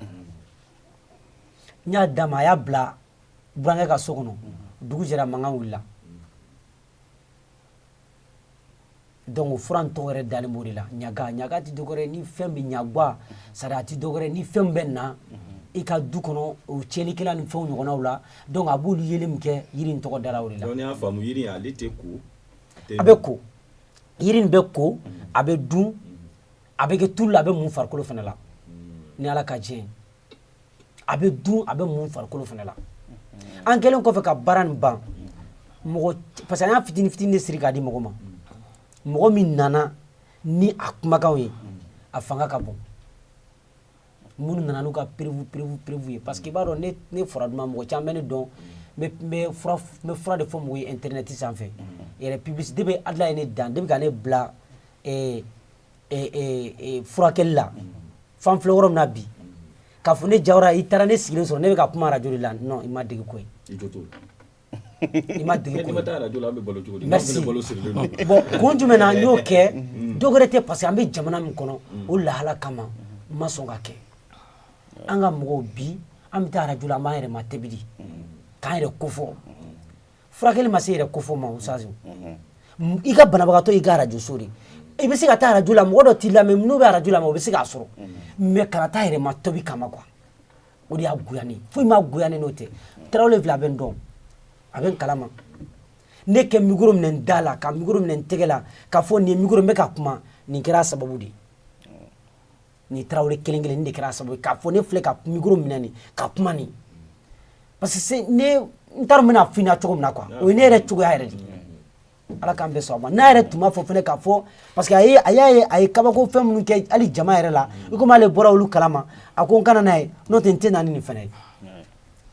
Speaker 3: N y'a d'a ma, a y'a bila burankɛ ka so kɔnɔ, dugu jɛra, mankan wulila. Donc o fura in tɔgɔ yɛrɛ dalen b'o de la, ɲaga. Ɲaga tɛ dɔwɛrɛ ye ni fɛn bɛ ɲagua, c'est à dire a tɛ dɔwɛrɛ ni fɛn bɛ na i ka du kɔnɔ, o tiɲɛnikɛla ni fɛnw ɲɔgɔnnaw la. Donc a b'olu yeli min kɛ, yiri in tɔgɔ dara o de la.
Speaker 2: Donc n'i y'a faamu, yiri in, ale tɛ ko?
Speaker 3: A bɛ ko, yiri in bɛ ko, a bɛ dun. A bɛ kɛ tulu la, a bɛ mun farikolo fana la. Ni Ala ka diɲɛ ye, a bɛ dun, a bɛ mun farikolo fana la. An kɛlen kɔfɛ ka baara nin ban, mɔgɔ, parce que an y'a fitinin fitinin de siri k'a di mɔgɔ ma. Mɔgɔ min nana ni a kumakanw ye, a fanga ka bon. Minnu nana n'u ka preuve preuve preuve ye, parce que i b'a dɔn, ne fura duman, mɔgɔ caman bɛ ne dɔn, n bɛ fura de fɔ mɔgɔw ye internet sanfɛ yɛrɛ. Publicité bɛ Ala ye ne dan depuis ka ne bila furakɛli la. Fan filɛ yɔrɔ min na bi, k'a fɔ ne Jawara, i taara ne sigilen sɔrɔ, ne bɛ ka kuma arajo de la. Non, i ma dege ko ye.
Speaker 2: I jo t'o la.
Speaker 3: I ma dege ko
Speaker 2: N'i ma
Speaker 3: ye.
Speaker 2: taa arajo la, an bɛ balo cogo di?
Speaker 3: Merci.
Speaker 2: N'anw fɛnɛ balo sirilen don.
Speaker 3: Bon, kun jumɛn na n y'o kɛ? Dɔ wɛrɛ tɛ, parce que an bɛ jamana min kɔnɔ, o lahala kama n ma sɔn ka kɛ. An ka mɔgɔw bi, an bɛ taa arajo la, an b'an yɛrɛ ma tɛbili k'an yɛrɛ kofɔ. Furakɛli ma se yɛrɛ kofɔ ma. Usazi, i ka banabagatɔ, i ka arajo so de, i bɛ se ka taa arajo la, mɔgɔ dɔ t'i lamɛn, n'o bɛ arajo la, o bɛ se k'a sɔrɔ, mais kana taa yɛrɛ ma tobi kama quoi. O de y'a goya ne ye, foyi ma goya ne n'o tɛ. Tarawele filɛ, a bɛ n dɔn, a bɛ n kalama. Ne kɛ micro minɛ n da la, ka micro minɛ n tɛgɛ la, k'a fɔ nin ye micro, n bɛ ka kuma, nin kɛra a sababu de ye. Nin Tarawele kelen kelen nin de kɛra a sababu ye k'a fɔ ne filɛ ka micro minɛ nin ka kuma nin, parce que ne n t'a dɔn n bɛna f'i ɲɛna cogo min na quoi. O ye ne yɛrɛ cogoya yɛrɛ de ye. Ala k'an bɛɛ sɔn a ma. N'a yɛrɛ tun b'a fɔ fɛnɛ k'a fɔ, parce que a y'a ye, a ye kabako fɛn minnu kɛ hali jama yɛrɛ la, i komi ale bɔra olu kalama, a ko n kana n'a ye, n'o tɛ n tɛ na ni nin fɛnɛ ye.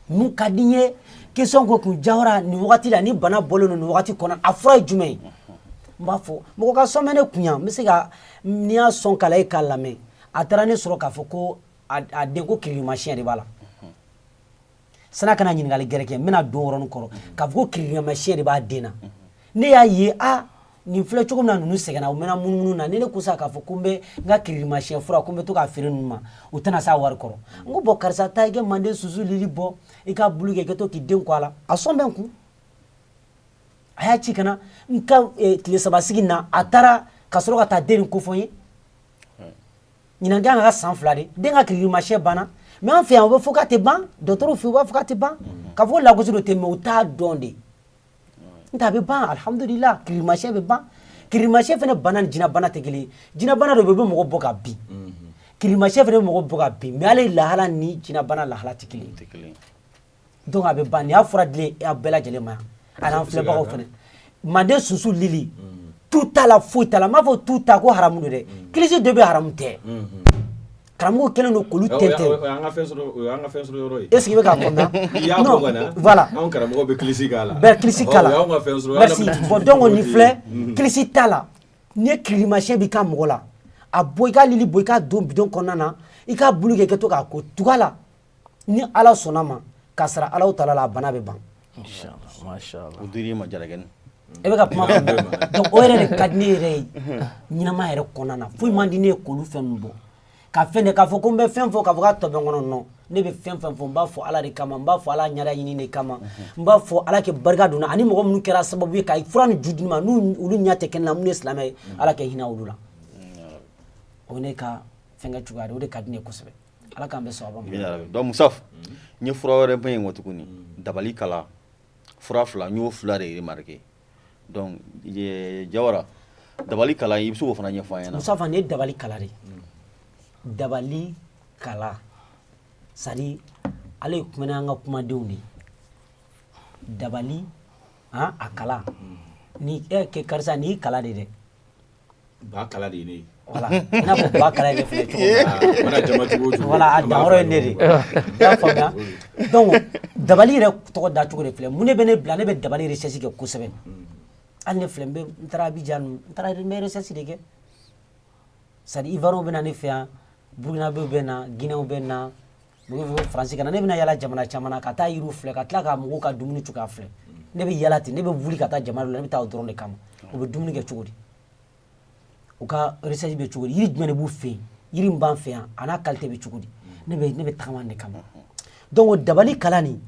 Speaker 3: Mun ka di n ye? Question ko kun Jawara, nin wagati la, ni bana bɔlen don nin wagati kɔnɔ, a fura ye jumɛn ye? N b'a fɔ mɔgɔ ka sɔn bɛ ne kun yan, n bɛ se ka n'i y'a sɔn kala e k'a lamɛn. A taara ne sɔrɔ k'a fɔ ko a den ko kirikirimasiɲɛ de b'a la. San'a kana ɲininkali gɛrɛ kɛ, n bɛna don o yɔrɔnin kɔrɔ k'a fɔ ko kirikirimasiɲɛ de b'a den na. Ne y'a ye, a nin filɛ cogo min na, ninnu sɛgɛnna, u mɛnna munumunu na. Ni ne ko sisan k'a fɔ ko n bɛ n ka kirikirimasiɲɛ fura, ko n bɛ to k'a feere ninnu ma, u tɛna s'a wari kɔrɔ. N ko bɔn, karisa, taa i kɛ manden susu lili bɔ, i k'a bulu kɛ, i ka to k'i den kɔ a la. A sɔn bɛ n kun, a y'a ci ka na n ka tile 3 sigi na. A taara ka sɔrɔ ka taa den nin kofɔ n ye. Ɲinan kan ka san 2 de, den ka kirikirimasiɲɛ banna. Mais an fɛ yan, u bɛ fɔ k'a tɛ ban. Dɔgɔtɔrɔw fɛ yen, u b'a fɔ k'a tɛ ban, k'a fɔ ko lagosi dɔ tɛ, mais u t'a dɔn de. N tɛ, a bɛ ban, alhamdulillah, kirikirimasiɲɛ bɛ ban. Kirikirimasiɲɛ fana bana ni jinɛbana tɛ kelen ye. Jinɛbana dɔ bɛ yen, u bɛ mɔgɔ bɔ ka bin. Kirikirimasiɲɛ fana bɛ mɔgɔ bɔ ka bin, mais ale lahala ni jinɛbana lahala tɛ kelen ye. Donc a bɛ ban. Nin y'a fura dilen a bɛɛ lajɛlen ma yan, ani an filɛbagaw fana. Manden susu lili, tu t'a la, foyi t'a la. N b'a fɔ tu ta ko haramu don dɛ, kilisi dɔ bɛ haramu tɛ. Karamɔgɔw kɛlen don k'olu tɛntɛn.
Speaker 2: O y'an ka fɛn sɔrɔ, o y'an ka fɛn sɔrɔ yɔrɔ ye.
Speaker 3: Est ce que i bɛ k'a faamuya?
Speaker 2: I y'a bɔ ka na.
Speaker 3: Voilà.
Speaker 2: Anw karamɔgɔ bɛ kilisi k'a la.
Speaker 3: Bɛɛ kilisi k'a la.
Speaker 2: O y'anw ka fɛn sɔrɔ.
Speaker 3: Merci. Bon, donc nin filɛ, kilisi t'a la. N'i ye kirikirimasiɲɛ b'i ka mɔgɔ la, a bɔ, i ka lili bɔ, i k'a don bidon kɔnɔna na, i k'a bulu kɛ, i ka to k'a ko tugu a la. Ni Ala sɔnna ma, k'a sara Alahu taala la, a bana bɛ ban.
Speaker 4: Inchallah, mashallah.
Speaker 1: O dir'i ma, Jarakɛni.
Speaker 3: E bɛ ka kuma faamu. Donc o yɛrɛ de ka di ne yɛrɛ ye ɲɛnama yɛrɛ kɔnɔna na. Foyi man di ne ye k'olu fɛn ninnu bɔ ka fɛn de k'a fɔ ko n bɛ fɛn fɔ k'a fɔ k'a tɔ bɛ n kɔnɔ. Non, ne bɛ fɛn fɛn fɔ, n b'a fɔ Ala de kama, n b'a fɔ Ala ɲɛda ɲini de kama, n b'a fɔ Ala kɛ barika donna ani mɔgɔ minnu kɛra sababu ye ka fura nin ju di ne ma, n'u olu ɲɛ tɛ kɛnɛ na, minnu ye silamɛ ye, Ala kɛ hinɛ olu la. O ye ne ka fɛnkɛ cogoya de, o de ka di ne ye kosɛbɛ. Ala k'an bɛɛ sɔn a ma.
Speaker 1: Donc Musaf, n ye fura wɛrɛ bɛ yen kɔ tuguni, dabali kala fura fila, n y'o fila de remarqué. Donc Jawara, dabali kala, i bɛ se k'o fana ɲɛfɔ an ɲɛna.
Speaker 3: Musafa, nin ye dabali kala de ye. Dabali kala, c'est à dire ale ye kumana an ka kumadenw de ye. Dabali han, a kala ni e kɛ karisa, nin y'i kala de dɛ.
Speaker 2: Ba kala de ye ne ye.
Speaker 3: Voilà, i n'a fɔ ba kala ye ne filɛ cogo min na.
Speaker 2: Mana jama cogo o cogo.
Speaker 3: Voilà, a danyɔrɔ ye ne de ye. I y'a faamuya? Donc dabali yɛrɛ tɔgɔ da cogo de filɛ. Mun de bɛ ne bila ne bɛ dabali recherche kɛ kosɛbɛ? Hali ne filɛ, n bɛ n taara Abidjan, n taara, n bɛ recherche de kɛ. C'est à dire Ivoiriens bɛ na ne fɛ yan, Burkinabéw bɛ na, Guinéens bɛ na, mɔgɔw bɛ Faransi ka na. Ne bɛna yala jamana caman na ka taa yiriw filɛ, ka tila ka mɔgɔw ka dumuni cogoya filɛ. Ne bɛ yala ten, ne bɛ wuli ka taa jamana dɔ la, ne bɛ taa o dɔrɔn de kama. U bɛ dumuni kɛ cogo di? U ka recherche bɛ cogo di? Yiri jumɛn de b'u fɛ yen? Yiri min b'an fɛ yan, a n'a qualité bɛ cogo di? Ne bɛ tagama nin de kama. Donc dabali kala nin,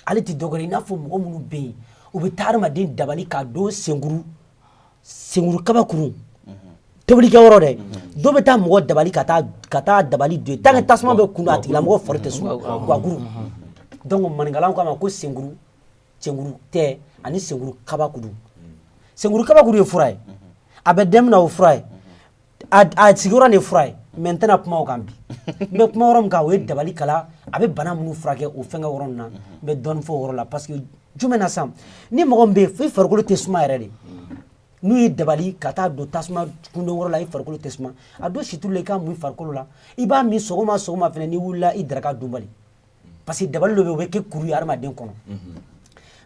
Speaker 3: ale tɛ dɔ wɛrɛ ye, i n'a fɔ mɔgɔ minnu bɛ yen, u bɛ taa hadamaden dabali k'a don senkuru, senkuru kabakuru tobilikɛyɔrɔ dɛ. Dɔw bɛ taa mɔgɔ dabali ka taa dabali don yen, tant que tasuma bɛ kun, a tigilamɔgɔ fari tɛ suma, guwakuru. Donc maninkalaw k'a ma ko senkuru, senkuru tɛ ani senkuru kabakuru. Senkuru kabakuru ye fura ye, a bɛ den min na, o fura ye. A sigiyɔrɔ de ye fura ye, mais n tɛna kuma o kan bi. N bɛ kuma yɔrɔ min kan, o ye dabali kala, a bɛ bana minnu furakɛ, o fɛnkɛ yɔrɔ ninnu na, n bɛ dɔɔnin fɔ o yɔrɔ la. Parce que jumɛn na sisan, ni mɔgɔ min bɛ yen, i farikolo tɛ suma yɛrɛ de, n'u ye dabali ka taa don tasuma kunden yɔrɔ la, i farikolo tɛ suma, a don situlu la, i k'a mun i farikolo la. I b'a min sɔgɔma sɔgɔma fɛnɛ, n'i wulila, i daraka dunbali, parce que dabali dɔ bɛ yen, o bɛ kɛ kuru ye hadamaden kɔnɔ.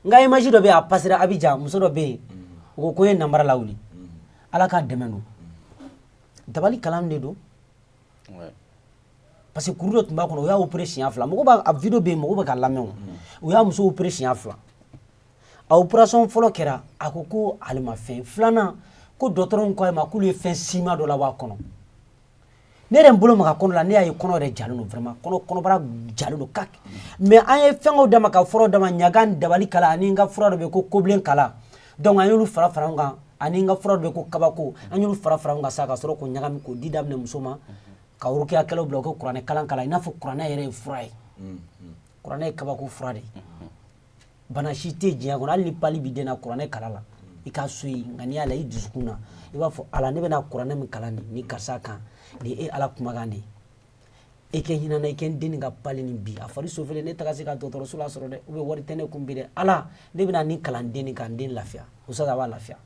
Speaker 3: N ka image dɔ bɛ yen, a passera Abidjan. Muso dɔ bɛ yen, o ko ko n ye namara lawuli, Ala k'a dɛmɛ don dabali kalan de don, parce que kuru dɔ tun b'a kɔnɔ, o y'a opéré siɲɛ 2. Mɔgɔ b'a a vidéo bɛ yen, mɔgɔ bɛ k'a lamɛn. O u y'a muso opéré siɲɛ 2. A opération fɔlɔ kɛra, a ko ko ale ma fɛn. Filanan, ko dɔgɔtɔrɔw ko a ma k'olu ye fɛn siman dɔ labɔ a kɔnɔ. Ne yɛrɛ n bolo maga kɔnɔ la, ne y'a ye kɔnɔ yɛrɛ jalen don vraiment, kɔnɔ kɔnɔbara jalen don kak. Mais an ye fɛngɛw d'a ma, ka furaw d'a ma, ɲaga dabali kala, ani n ka fura dɔ bɛ yen ko kobilen kala. Donc an y'olu fara fara ɲɔgɔn kan, ani n ka fura dɔ bɛ yen ko kabako, an y'olu fara fara ɲɔgɔn kan sa, ka sɔrɔ k'o ɲagami k'o di daminɛ muso ma, ka rukiyakɛlaw bila u ka kuranɛ kalan kala. I n'a fɔ kuranɛ yɛrɛ ye fura ye, kuranɛ ye kabako fura de ye. Bana si tɛ diɲɛ kɔnɔ, hali ni pali b'i den na, kuranɛ kala la, i k'a so yen, nka n'i y'a la i dusukun na, i b'a fɔ: Ala, ne bɛna kuranɛ min kalan nin karisa kan nin, e Ala kumakan de ye, e kɛ hinɛ na, i kɛ n den nin ka pali nin bi, a fari sofelen, ne taga se ka dɔgɔtɔrɔso la sɔrɔ dɛ, ou bien wari tɛ ne kun bi dɛ. Ala, ne bɛna nin kalan den nin kan, n den lafiya. O sa, a b'a lafiya.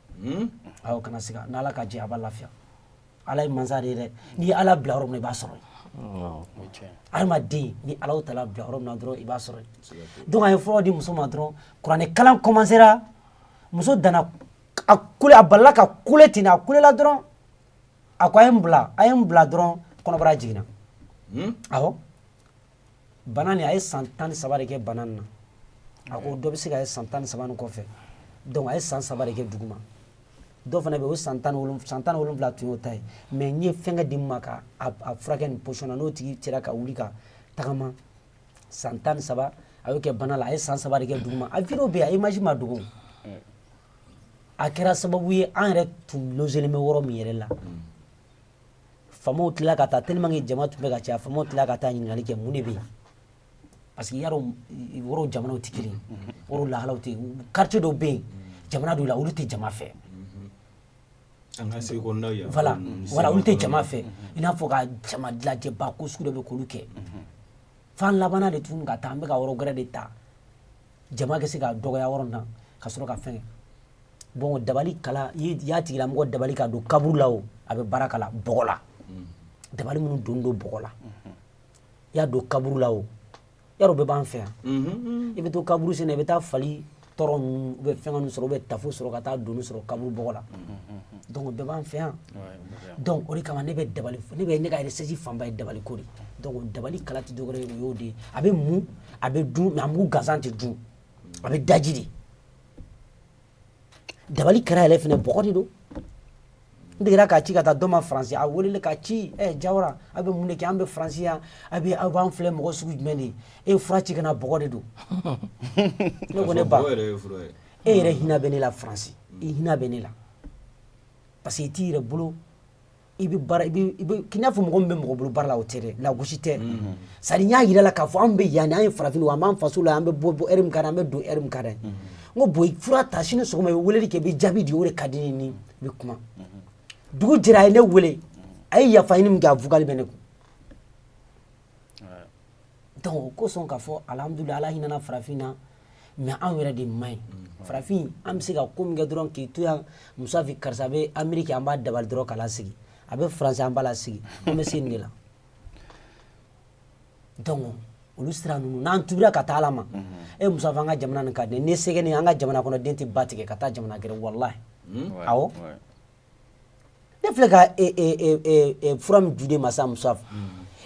Speaker 3: Awɔ, kana siga, n'Ala ka jɛ, a b'a lafiya. Ala ye mansa de ye dɛ. N'i ye Ala bila yɔrɔ min na, i b'a sɔrɔ yen. Adamaden, ni Ala tala bila yɔrɔ min na dɔrɔn, i b'a sɔrɔ yen. Donc a ye furaw di muso ma dɔrɔn, kuranɛ kalan commencera, muso danna a kule, a balila ka kule ten, a kulela dɔrɔn, a ko a ye n bila, a ye n bila dɔrɔn, kɔnɔbara jiginna. Awɔ, bana nin, a ye san 13 de kɛ bana nin na. A ko dɔ bɛ se ka ye san 13 nin kɔfɛ. Donc a ye san 3 de kɛ duguma. Dɔ fana bɛ yen, o san 17, san 17 tun y'o ta ye. Mais n ye fɛnkɛ di min ma ka a furakɛ nin position na, n'o tigi sera ka wuli ka tagama san 13, a y'o kɛ bana la, a ye san 3 de kɛ duguma. A vidéo bɛ yen, a image ma dogo. A kɛra sababu ye, an yɛrɛ tun logelen bɛ yɔrɔ min yɛrɛ la, faamaw tilala ka taa, tellement que jama tun bɛ ka caya, faamaw tilala ka taa ɲininkali kɛ, mun de bɛ yen? Parce que yarɔ, yɔrɔw jamanaw tɛ kelen ye, yɔrɔw lahalaw tɛ. Quartier dɔw bɛ yen, jamana dɔw la, olu tɛ jama fɛ.
Speaker 2: An ka segu kɔnɔnaw yan.
Speaker 3: Voilà, olu tɛ jama fɛ, i n'a fɔ ka jama lajɛba ko sugu dɔ bɛ k'olu kɛ. F'an labanna de tuguni ka taa, an bɛ ka yɔrɔ wɛrɛ de ta, jama kɛ se ka dɔgɔya yɔrɔ min na, ka sɔrɔ ka fɛn kɛ. Bon, dabali kala, i y'a tigilamɔgɔ dabali ka don kaburu la, o a bɛ baara kala bɔgɔ la, dabali minnu don don bɔgɔ la, i y'a don kaburu la, o yarɔ bɛɛ b'an fɛ yan. I bɛ to kaburu sen na, i bɛ taa fali tɔrɔ ninnu, u bɛ fɛn ninnu sɔrɔ, u bɛ tafo sɔrɔ, ka taa doni sɔrɔ kaburu bɔgɔ la. Donc bɛɛ b'an fɛ yan. Donc o de kama ne bɛ dabali, ne bɛ ne ka recherche fanba ye dabali ko de. Donc dabali kala tɛ dɔwɛrɛ ye, o y'o de ye. A bɛ mun, a bɛ dun, mais a mugu gansan tɛ dun, a bɛ daji de. Dabali kɛra yɛrɛ fɛnɛ bɔgɔ de don. N degera k'a ci ka taa dɔ ma Faransi, a welele ka ci: ɛ Jawara, aw bɛ mun de kɛ? An bɛ Faransi yan, aw bɛ aw b'an filɛ mɔgɔ sugu jumɛn de ye? E ye fura ci ka na, bɔgɔ de don. Ne ko ne ba, e yɛrɛ hinɛ bɛ ne la Faransi, i hinɛ bɛ ne la, parce que i t'i yɛrɛ bolo, i bɛ baara, i bɛ k'i n'a fɔ mɔgɔ min bɛ mɔgɔ bolo baara la, o tɛ dɛ, lagosi tɛ. C'est à dire n y'a yira la k'a fɔ anw bɛ yan, an ye farafin, an b'an faso la, an bɛ bɔ heure min ka d'an ye, an bɛ don heure min ka d'an ye. N ko bon, fura ta sini sɔgɔma, i bɛ weleli kɛ, i bɛ jaabi di, o de ka di ne ni i bɛ kuma. Dugu jɛra, a ye ne wele, a ye yafa ɲini min kɛ, a vocal bɛ ne kun. Donc o kosɔn k'a fɔ alhamdulilah, Ala hinɛna farafin na, mais anw yɛrɛ de man ɲi. Farafin, an bɛ se ka ko min kɛ dɔrɔn k'i to yan, Musafi, karisa bɛ Ameriki, an b'a dabali dɔrɔn k'a lasigi, a bɛ Faransi, an b'a lasigi, an bɛ se nin de la. Donc olu sira ninnu, n'an tubira ka taa Ala ma, e Musafi, an ka jamana nin ka di ne sɛgɛn ni an ka jamana kɔnɔ den tɛ ba tigɛ ka taa jamana gɛrɛ, walahi. Awɔ, ne filɛ ka fura min juden ma sa, Musafi,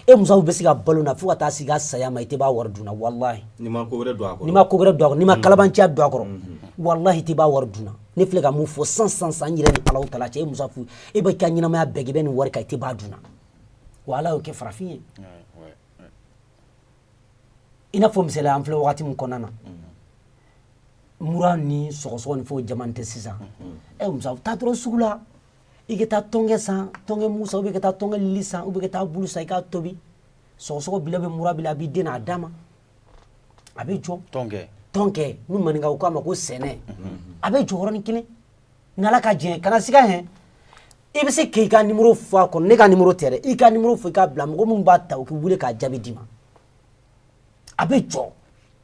Speaker 3: e Musafu bɛ se ka balo na fo ka taa s'i ka saya ma, i tɛ b'a wari dun na, walahi.
Speaker 2: N'i ma ko wɛrɛ don a kɔrɔ.
Speaker 3: N'i ma ko wɛrɛ don a kɔrɔ, n'i ma kalabanciya don a kɔrɔ, walahi, i tɛ b'a wari dun na. Ne filɛ ka mun fɔ san san san, n yɛrɛ ni Alahu taala cɛ, e Musafu, e bɛ ka ɲɛnamaya bɛɛ kɛ, i bɛ nin wari kan, i tɛ b'a dun na. Wa Ala y'o kɛ farafin ye. I n'a fɔ misaliya, an filɛ wagati min kɔnɔna na, mura ni sɔgɔsɔgɔ ni fɛnw jaman tɛ sisan. Ɛ Musafu, taa dɔrɔn sugu la, i ka taa tɔnkɛ san, tɔnkɛ mugu san, ou bien ka taa tɔnkɛ lili san, ou bien ka taa bulu san, i k'a tobi. Sɔgɔsɔgɔ b'i la, bɛ mura b'i la, a b'i den na, a d'a ma, a bɛ jɔ.
Speaker 1: Tɔnkɛ.
Speaker 3: Tɔnkɛ, n'u maninkaw k'a ma ko sɛnɛ, a bɛ jɔ yɔrɔnin kelen. N'Ala ka jɛn, kana siga hɛn. I bɛ se k'i ka numéro fɔ a kɔnɔ, ne ka numéro tɛ dɛ, i ka numéro fɔ i k'a bila mɔgɔ minnu b'a ta, u k'i wele k'a jaabi d'i ma. A bɛ jɔ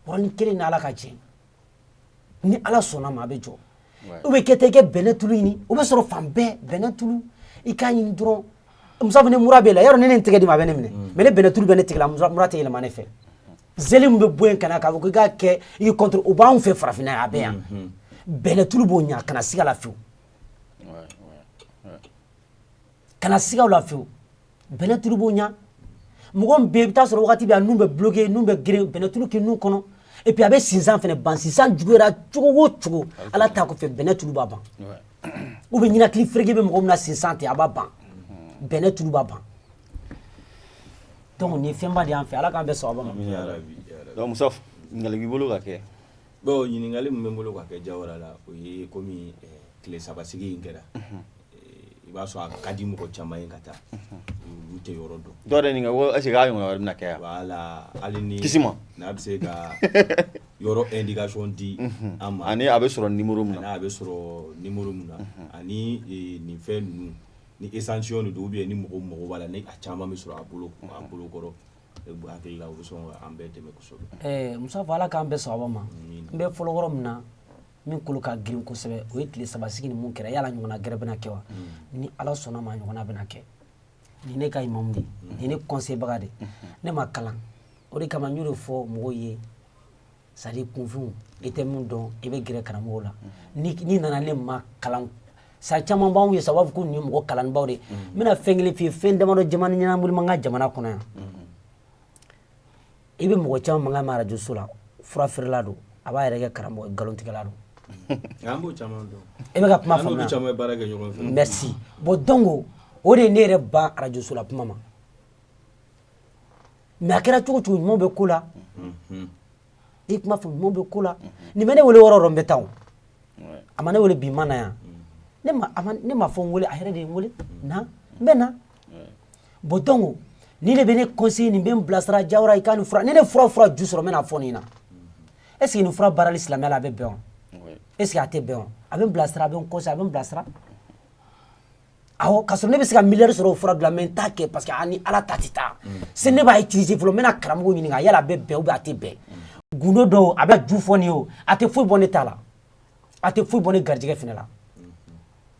Speaker 3: yɔrɔnin kelen ni Ala ka jɛ, ni Ala sɔnna ma, a bɛ jɔ. Ou bien kɛ tɛ i kɛ bɛnɛ tulu ɲini, o bɛ sɔrɔ fan bɛɛ. Bɛnɛ tulu i k'a ɲini dɔrɔn. Musa, ni mura b'e la yɔrɔ, ni ne tɛgɛ di ma, a bɛ ne minɛ, mais ne bɛnɛ tulu bɛ ne tɛgɛ la, mura tɛ yɛlɛma ne fɛ. Zeli min bɛ bɔ yen ka na k'a fɔ ko i k'a kɛ i contre, o b'anw fɛ farafinna yan, a bɛ yan. Bɛnɛ tulu b'o ɲa, kana siga la fiyewu, kana siga o la fiyewu. Bɛnɛ tulu b'o ɲa. Mɔgɔ min bɛ yen, i bɛ taa sɔrɔ wagati bɛ a nun bɛ bloqué, nun bɛ geren, bɛnɛ tulu k'i nun kɔnɔ. Et puis a bɛ sinsan fɛnɛ ban. Sinsan juguyara cogo o cogo, Ala t'a kɔfɛ, bɛnɛ tulu b'a ban. Ou bien ɲinakili fereke bɛ mɔgɔ min na, sinsan tɛ, a b'a ban, bɛnɛ tulu b'a ban. Donc nin ye fɛnba de y'an fɛ. Ala k'an bɛɛ sababa ma.
Speaker 1: Donc Musa, ɲininkali b'i bolo ka kɛ?
Speaker 2: Bon, ɲininkali min bɛ n bolo ka kɛ Jawara la, o ye komi tile saba sigi in kɛra, i b'a sɔrɔ a ka di mɔgɔ caman ye ka taa, olu tɛ yɔrɔ dɔn.
Speaker 1: Dɔw yɛrɛ ɲininka ko est ce que k'a ɲɔgɔnna wɛrɛ bɛna kɛ yan?
Speaker 2: Voilà, hali ni
Speaker 1: kisi ma
Speaker 2: n'a bɛ se ka yɔrɔ indication di an ma.
Speaker 1: Ani a bɛ sɔrɔ numéro min na.
Speaker 2: Ani a bɛ sɔrɔ numéro min na, ani nin fɛn ninnu ni échantillon de don, ou bien ni mɔgɔ mago b'a la, ni a caman bɛ sɔrɔ a bolo kɔrɔ, e hakili la, o bɛ sɔn ka an bɛɛ dɛmɛ kosɛbɛ.
Speaker 3: Musa, fɔ Ala k'an bɛɛ sababa ma. N bɛ fɔlɔ yɔrɔ min na, min kolo ka girin kosɛbɛ, o ye tile saba sigi ni mun kɛra. Yala ɲɔgɔnna gɛrɛ bɛna kɛ wa? Ni Ala sɔnna ma, ɲɔgɔnna bɛna kɛ. Nin ne ka imamu de ye, nin ne conseil baga de. Ne ma kalan, o de kama n y'o de fɔ mɔgɔw ye, c'est à dire kunfinw, i tɛ min dɔn, i bɛ gɛrɛ karamɔgɔw la. Ni nana ne ma kalan sa, caman b'anw ye sa, u b'a fɔ ko nin ye mɔgɔ kalannibaw de ye. N bɛna fɛn kelen f'i ye, fɛn damadɔ jamana ɲɛnabolo man ka jamana kɔnɔ yan. I bɛ mɔgɔ caman mankan mɛn arajo so la, fura feerela don, a b'a yɛrɛ kɛ karamɔgɔ, nkalontigɛla don.
Speaker 2: An b'o caman dɔn.
Speaker 3: E bɛ ka kuma
Speaker 2: An n'olu
Speaker 3: faamuya.
Speaker 2: caman ye baara kɛ ɲɔgɔn fɛ.
Speaker 3: Merci. Bon, donc o de ye ne yɛrɛ ban arajo so la kuma ma. Mais a kɛra cogo cogo, ɲuman bɛ ko la. I kuma fɔ, ɲuman bɛ ko la. Nin bɛ ne wele yɔrɔ o yɔrɔ, n bɛ taa. O a ma ne wele bi, ma na yan. Ne ma, a ma ne ma fɔ n wele, a yɛrɛ de ye n wele na, n bɛ na. Bon, donc ni ne bɛ ne conseiller, nin bɛ n bilasira. Jawara, i ka nin fura, ni ne fura ju sɔrɔ, n bɛna fɔ nin na. Est ce que nin fura baarali silamɛya la, a bɛ bɛn wa? Est ce que a tɛ bɛn wa? A bɛ n bilasira, a bɛ n conseiller, a bɛ n bilasira. Awɔ, k'a sɔrɔ ne bɛ se ka miliyari sɔrɔ o fura dilan, mais n t'a kɛ parce que a ni Ala ta tɛ taa. Se ne b'a utiliser fɔlɔ, n bɛna karamɔgɔ ɲininka yala a bɛ bɛn ou bien a tɛ bɛn. Gundo dɔw a bɛ ju fɔ nin ye, o a tɛ foyi bɔ ne ta la, a tɛ foyi bɔ ne garijɛgɛ fɛnɛ la.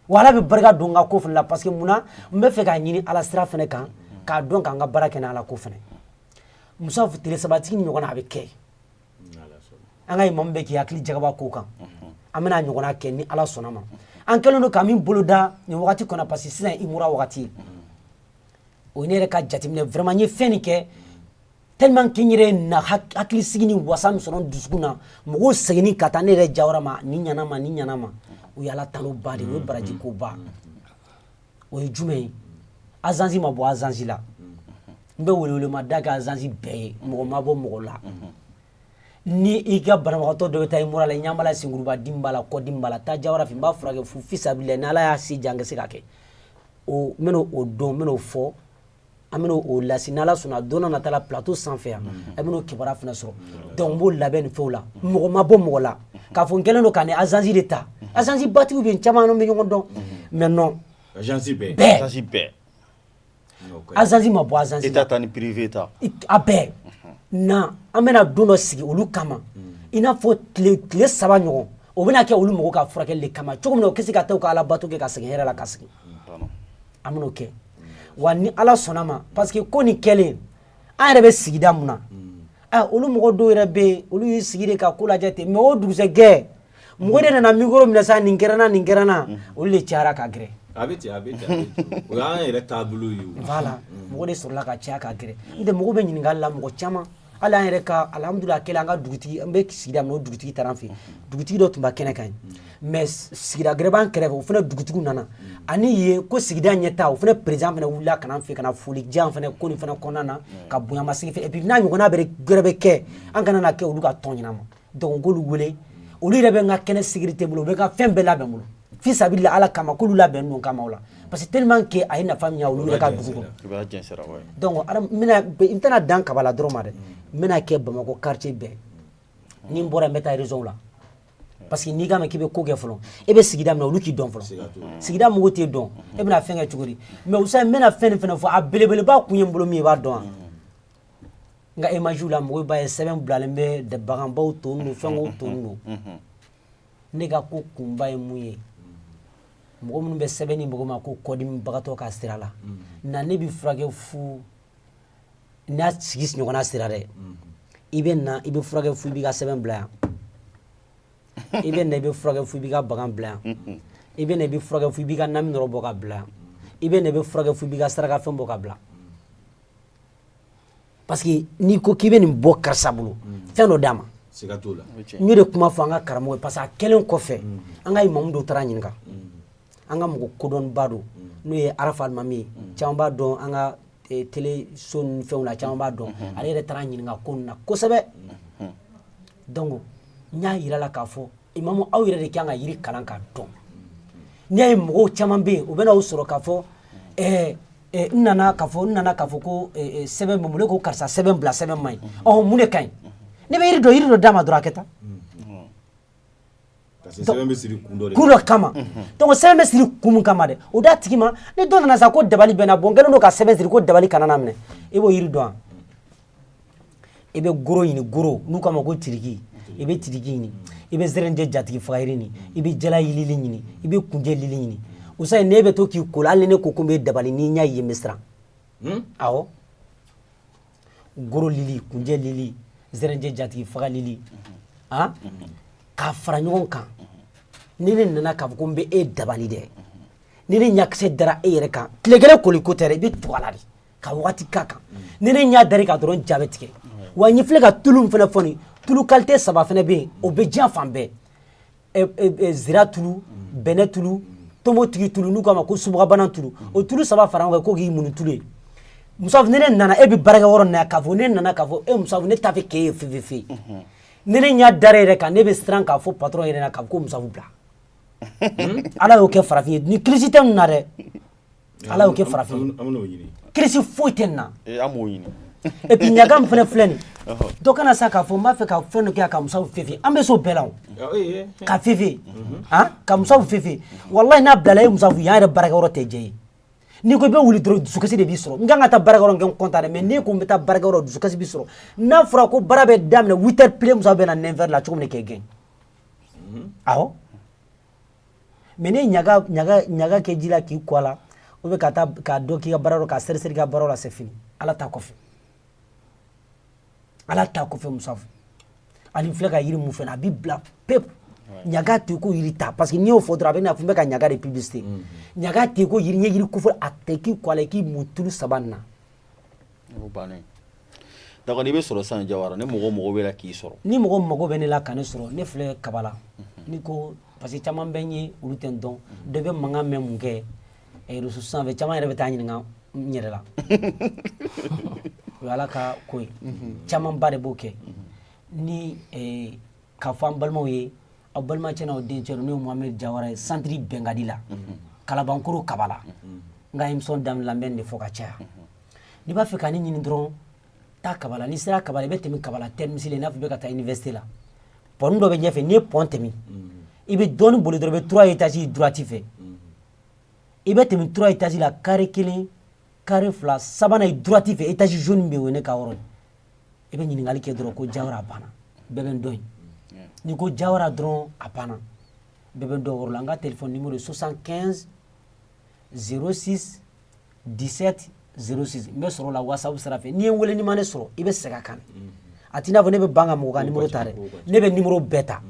Speaker 3: Wa Ala bɛ barika don n ka ko fɛnɛ la, parce que munna, n bɛ fɛ k'a ɲini Ala sira fɛnɛ kan, k'a dɔn k'an ka baara kɛ ni Ala ko fɛnɛ. Musa, tile sabatigi ni ɲɔgɔn na, a bɛ kɛ. An ka imamu bɛ k'i hakili jagaba ko kan, an bɛna ɲɔgɔnna kɛ ni Ala sɔnna ma. An kɛlen don ka min boloda nin wagati kɔnɔ, parce que sisan ye imura wagati ye. O ye ne yɛrɛ ka jateminɛ. Vraiment, n ye fɛn nin kɛ tellement que n yɛrɛ na hakili sigi ni wasa min sɔrɔ n dusukun na, mɔgɔw seginni ka taa ne yɛrɛ Jawara ma, ni ɲana ma, ni ɲana ma, o ye Ala tanu ba de ye, o ye baraji ko ba. O ye jumɛn ye? Agence ma bɔ agence la. N bɛ welewelema da kɛ agence bɛɛ ye, mɔgɔ ma bɔ mɔgɔ la. Ni i ka banabagatɔ dɔ bɛ taa i mura la, i ɲɛ b'a la, senkuruba dimi b'a la, kɔdimi b'a la, taa Jawara fɛ, n b'a furakɛ fu fisabila. Ni Ala y'a se jan, ka se ka kɛ o, n bɛna o dɔn, n bɛna o fɔ, an bɛna o lase. Ni Ala sɔnna, don dɔ nata la, plateau sanfɛ yan, a bɛna o kibaruya fana sɔrɔ. Donc n b'o labɛn nin fɛnw la. Mɔgɔ ma bɔ mɔgɔ la k'a fɔ n kɛlen don ka nin agence de ta. Agence batigiw bɛ yen, caman bɛ ɲɔgɔn dɔn, mais non.
Speaker 2: Agence bɛɛ.
Speaker 3: Bɛɛ.
Speaker 1: Agence bɛɛ.
Speaker 3: Agence ma bɔ agence la.
Speaker 1: État ta ni privé ta.
Speaker 3: A bɛɛ na, an bɛna don dɔ sigi olu kama, i n'a fɔ tile 3 ɲɔgɔn, o bɛna kɛ olu mɔgɔw ka furakɛli de kama, cogo min na o kɛ se ka taa u ka alabato kɛ ka segin hɛrɛ la ka segin. An bɛn'o kɛ wa, ni Ala sɔnna ma, parce que ko nin kɛlen, an yɛrɛ bɛ sigida mun na, olu mɔgɔ dɔw yɛrɛ bɛ yen, olu y'u sigi de ka ko lajɛ ten. Mais o dugusɛjɛ, mɔgɔ de nana micro minɛ sa, nin kɛra n na, nin kɛra n na, olu de cayara ka gɛrɛ.
Speaker 2: A bɛ ten, a bɛ ten, a bɛ ten, o y'an yɛrɛ taabolo ye o.
Speaker 3: Voilà, mɔgɔ de sɔrɔla ka caya ka gɛrɛ. N tɛ mɔgɔw bɛ ɲininkali la, mɔgɔ caman, hali an yɛrɛ ka, alhamdulilah, kɛlen an ka dugutigi, an bɛ sigida min na, o dugutigi taara an fɛ yen. Dugutigi dɔ tun b'a kɛnɛ kan yen, mais sigida gɛrɛ b'an kɛrɛfɛ, o fana dugutigiw nana ani yen ko sigida ɲɛta, o fana président fana wulila ka na an fɛ, ka na foli diyan fana ko nin fana kɔnɔna na, ka bonyamasegin fɛ. Et puis n'a ɲɔgɔnna gɛrɛ bɛ kɛ, an kana na kɛ olu ka tɔn ɲɛna ma. Donc n k'olu wele, olu yɛrɛ bɛ n ka kɛnɛ sécurité bolo, u bɛ n ka fɛn bɛɛ labɛn bolo fisabila Ala kama, k'olu labɛn don kama o la, parce que tellement que a ye nafa min ɲɛ olu yɛrɛ ka dugu kɔnɔ. Donc n bɛna, n tɛna dan Kabala dɔrɔn ma dɛ, n bɛna kɛ Bamakɔ quartier bɛɛ. Ni n bɔra, n bɛ taa région la. Parce que n'i k'a mɛn k'i bɛ ko kɛ fɔlɔ, e bɛ sigida min na, olu k'i dɔn fɔlɔ. Sigida mɔgɔw t'e dɔn, e bɛna fɛn kɛ cogo di? Mais Usa, n bɛna fɛn nin fɛnɛ fɔ, a belebeleba kun ye n bolo min ye, i b'a dɔn wa? N ka image la, mɔgɔw b'a ye sɛbɛn bilalen bɛ, baganbaw tonnen don, fɛnw tonnen don. Ne ka ko kunba ye mun ye? Mɔgɔ minnu bɛ sɛbɛn ni mɔgɔ ma ko kɔdimibagatɔ ka sira la na, ne bɛ furakɛ fu. N'a sigi ɲɔgɔnna sira dɛ, i bɛ na, i bɛ furakɛ fu, i b'i ka sɛbɛn bila yan. I bɛ na, i bɛ furakɛ fu, i b'i ka bagan bila yan. I bɛ na, i bɛ furakɛ fu, i b'i ka nami nɔrɔ bɔ ka bila yan. I bɛ na, i bɛ furakɛ fu, i b'i ka saraka fɛn bɔ ka bila. Parce que n'i ko k'i bɛ nin bɔ karisa bolo, fɛn dɔ d'a ma.
Speaker 2: Siga t'o la.
Speaker 3: N y'o de kuma fɔ an ka karamɔgɔ ye, parce que a kɛlen kɔfɛ, an ka imamu dɔ taara ɲininka, an ka mɔgɔ kodɔnba don, n'o ye Arafa Alimami ye. Caman b'a dɔn an ka télé so ni fɛnw la, caman b'a dɔn. Ale yɛrɛ taara ɲininka ko nin na kosɛbɛ. Donc n y'a yira la k'a fɔ, imamu, aw yɛrɛ de kan ka yiri kalan k'a dɔn. N'i y'a ye mɔgɔw caman bɛ yen, u bɛ n'aw sɔrɔ k'a fɔ n nana k'a fɔ, n nana k'a fɔ ko sɛbɛn bɛ n bolo, ko karisa sɛbɛn bila, sɛbɛn man ɲi. Ɔhɔn, mun de ka ɲi? Ne bɛ yiri dɔ, yiri dɔ d'a ma dɔrɔn, a kɛ tan.
Speaker 2: Parce que sɛbɛn bɛ siri kun dɔ de
Speaker 3: kun dɔ kama. Donc sɛbɛn bɛ siri kun min kama dɛ, o d'a tigi ma. Ni dɔ nana sa ko dabali bɛ n na, bon, n kɛlen don ka sɛbɛn siri ko dabali kana na minɛ, i b'o yiri dɔn wa? I bɛ goro ɲini, goro n'u k'a ma ko tiriki, i bɛ tiriki ɲini, i bɛ zɛrɛnjɛ jatigi faga yiri ɲini, i bɛ jala yilili ɲini, i bɛ kunjɛ lili ɲini. Usayi, n'e bɛ to k'i ko la, hali ni ne ko ko n bɛ dabali, n'i ɲɛ ye, n bɛ siran. Awɔ, goro lili, kunjɛ lili, zɛrɛnjɛ jatigi faga lili, han, k'a fara ɲɔgɔn kan. Ni ne nana k'a fɔ ko n bɛ e dabali dɛ, ni ne ɲakisɛ dara e yɛrɛ kan, tile kelen koli ko tɛ dɛ, i bɛ tugu a la de ka wagati k'a kan. Ni ne ɲɛ dar'i kan dɔrɔn, ja bɛ tigɛ. Wa n filɛ ka tulu min fana fɔ nin, tulu qualité saba fana bɛ yen, o bɛ diɲɛ fan bɛɛ: zira tulu, bɛnɛ tulu, tomotigi tulu, n'u k'a ma ko subagabana tulu. O tulu saba fara ɲɔgɔn kan ko k'i mun tulu ye. Musafu, ni ne nana, e bɛ baarakɛ yɔrɔ nin na, k'a fɔ ne nana k'a fɔ e Musafu, ne t'a fɛ k'e ye fefe fe. Ni ne ɲɛ dara e yɛrɛ kan, ne bɛ siran k'a fɔ patron yɛrɛ ɲɛna k'a fɔ ko Musafu bila. Ala y'o kɛ farafin ye. Ni kilisi tɛ nin na dɛ, Ala y'o kɛ farafin ye.
Speaker 2: An bɛn'o ɲini.
Speaker 3: Kilisi foyi tɛ nin na.
Speaker 1: An b'o ɲini.
Speaker 3: Et puis ɲaga min fana filɛ nin, dɔ kana sa k'a fɔ n b'a fɛ ka fɛn dɔ kɛ ka Musafu fefe. An bɛ s'o bɛɛ la o, ka fefe, han, ka Musafu fefe. Walahi, n'a bilala e Musafu, yan yɛrɛ baarakɛyɔrɔ tɛ jɛ ye. N'i ko i bɛ wuli dɔrɔn, dusukasi de b'i sɔrɔ. N kan ka taa baarakɛyɔrɔ, n kɛ n content dɛ, mais n'i ko n bɛ taa baarakɛyɔrɔ, dusukasi b'i sɔrɔ. N'a fɔra ko baara bɛ daminɛ 8 heures pile, Musafu bɛ na 9 heures la cogo min k'e gɛn. Awɔ, mais ne ɲaga ɲaga ɲaga kɛ ji la k'i ko a la, ou bien ka taa k'a dɔ k'i ka baara yɔrɔ, k'a seri seri i ka baara la, c'est fini. Ala ta kɔfɛ, Ala ta kɔfɛ, Musafu, ani n filɛ ka yiri mun fɛnɛ, a b'i bila pewu. Ɲaga tɛ ko yiri ta, parce que n'i y'o fɔ dɔrɔn, a bɛ n'a fɔ n bɛ ka ɲaga de publicité. Ɲaga tɛ ko yiri, n ye yiri kofɔ, a tɛ k'i ko a la, i k'i mun tulu saba nin na.
Speaker 1: O bannen. D'accord, n'i bɛ sɔrɔ sisan Jawara, ni mɔgɔ mago bɛ la k'i sɔrɔ?
Speaker 3: Ni mɔgɔ mago bɛ ne la ka ne sɔrɔ, ne filɛ Kabala. Ni ko, parce que caman bɛ n ye, olu tɛ n dɔn. Dɔ bɛ mankan mɛn mun kɛ réseau sanfɛ, caman yɛrɛ bɛ taa ɲininka n yɛrɛ la. O ye Ala ka ko ye, camanba de b'o kɛ. Ni k'a fɔ an balimaw ye, aw balimacɛ n'aw dencɛ don, n'o ye Mohamed Jawara ye, centre Bɛnkadi la, Kalabankoro Kabala. N ka émission daminɛ la, n bɛ nin de fɔ ka caya. N'i b'a fɛ ka ne ɲini dɔrɔn, taa Kabala. N'i sera Kabala, i bɛ tɛmɛ Kabala terminus la, i n'a fɔ i bɛ ka taa université la. Pont dɔ bɛ ɲɛfɛ, n'i ye pont tɛmɛ, i bɛ dɔɔnin boli dɔrɔn, i bɛ trois étages droite fɛ. I bɛ tɛmɛ trois étages la, carré kelen, carré fila, sabanan ye droite fɛ, étage jaune bɛ yen, o ye ne ka yɔrɔ ye. I bɛ ɲininkali kɛ dɔrɔn ko Jawara, a banna, bɛɛ bɛ n dɔn yen. N'i ko Jawara dɔrɔn, a banna, bɛɛ bɛ n dɔn o yɔrɔ la. N ka téléphone numéro ye 75 06 17 06. N bɛ sɔrɔ o la WhatsApp sira fɛ. N'i ye n wele, n'i ma ne sɔrɔ, i bɛ segin a kan. A t'i n'a fɔ ne bɛ ban ka mɔgɔ ka numéro ta dɛ, ne bɛ numéro bɛɛ ta,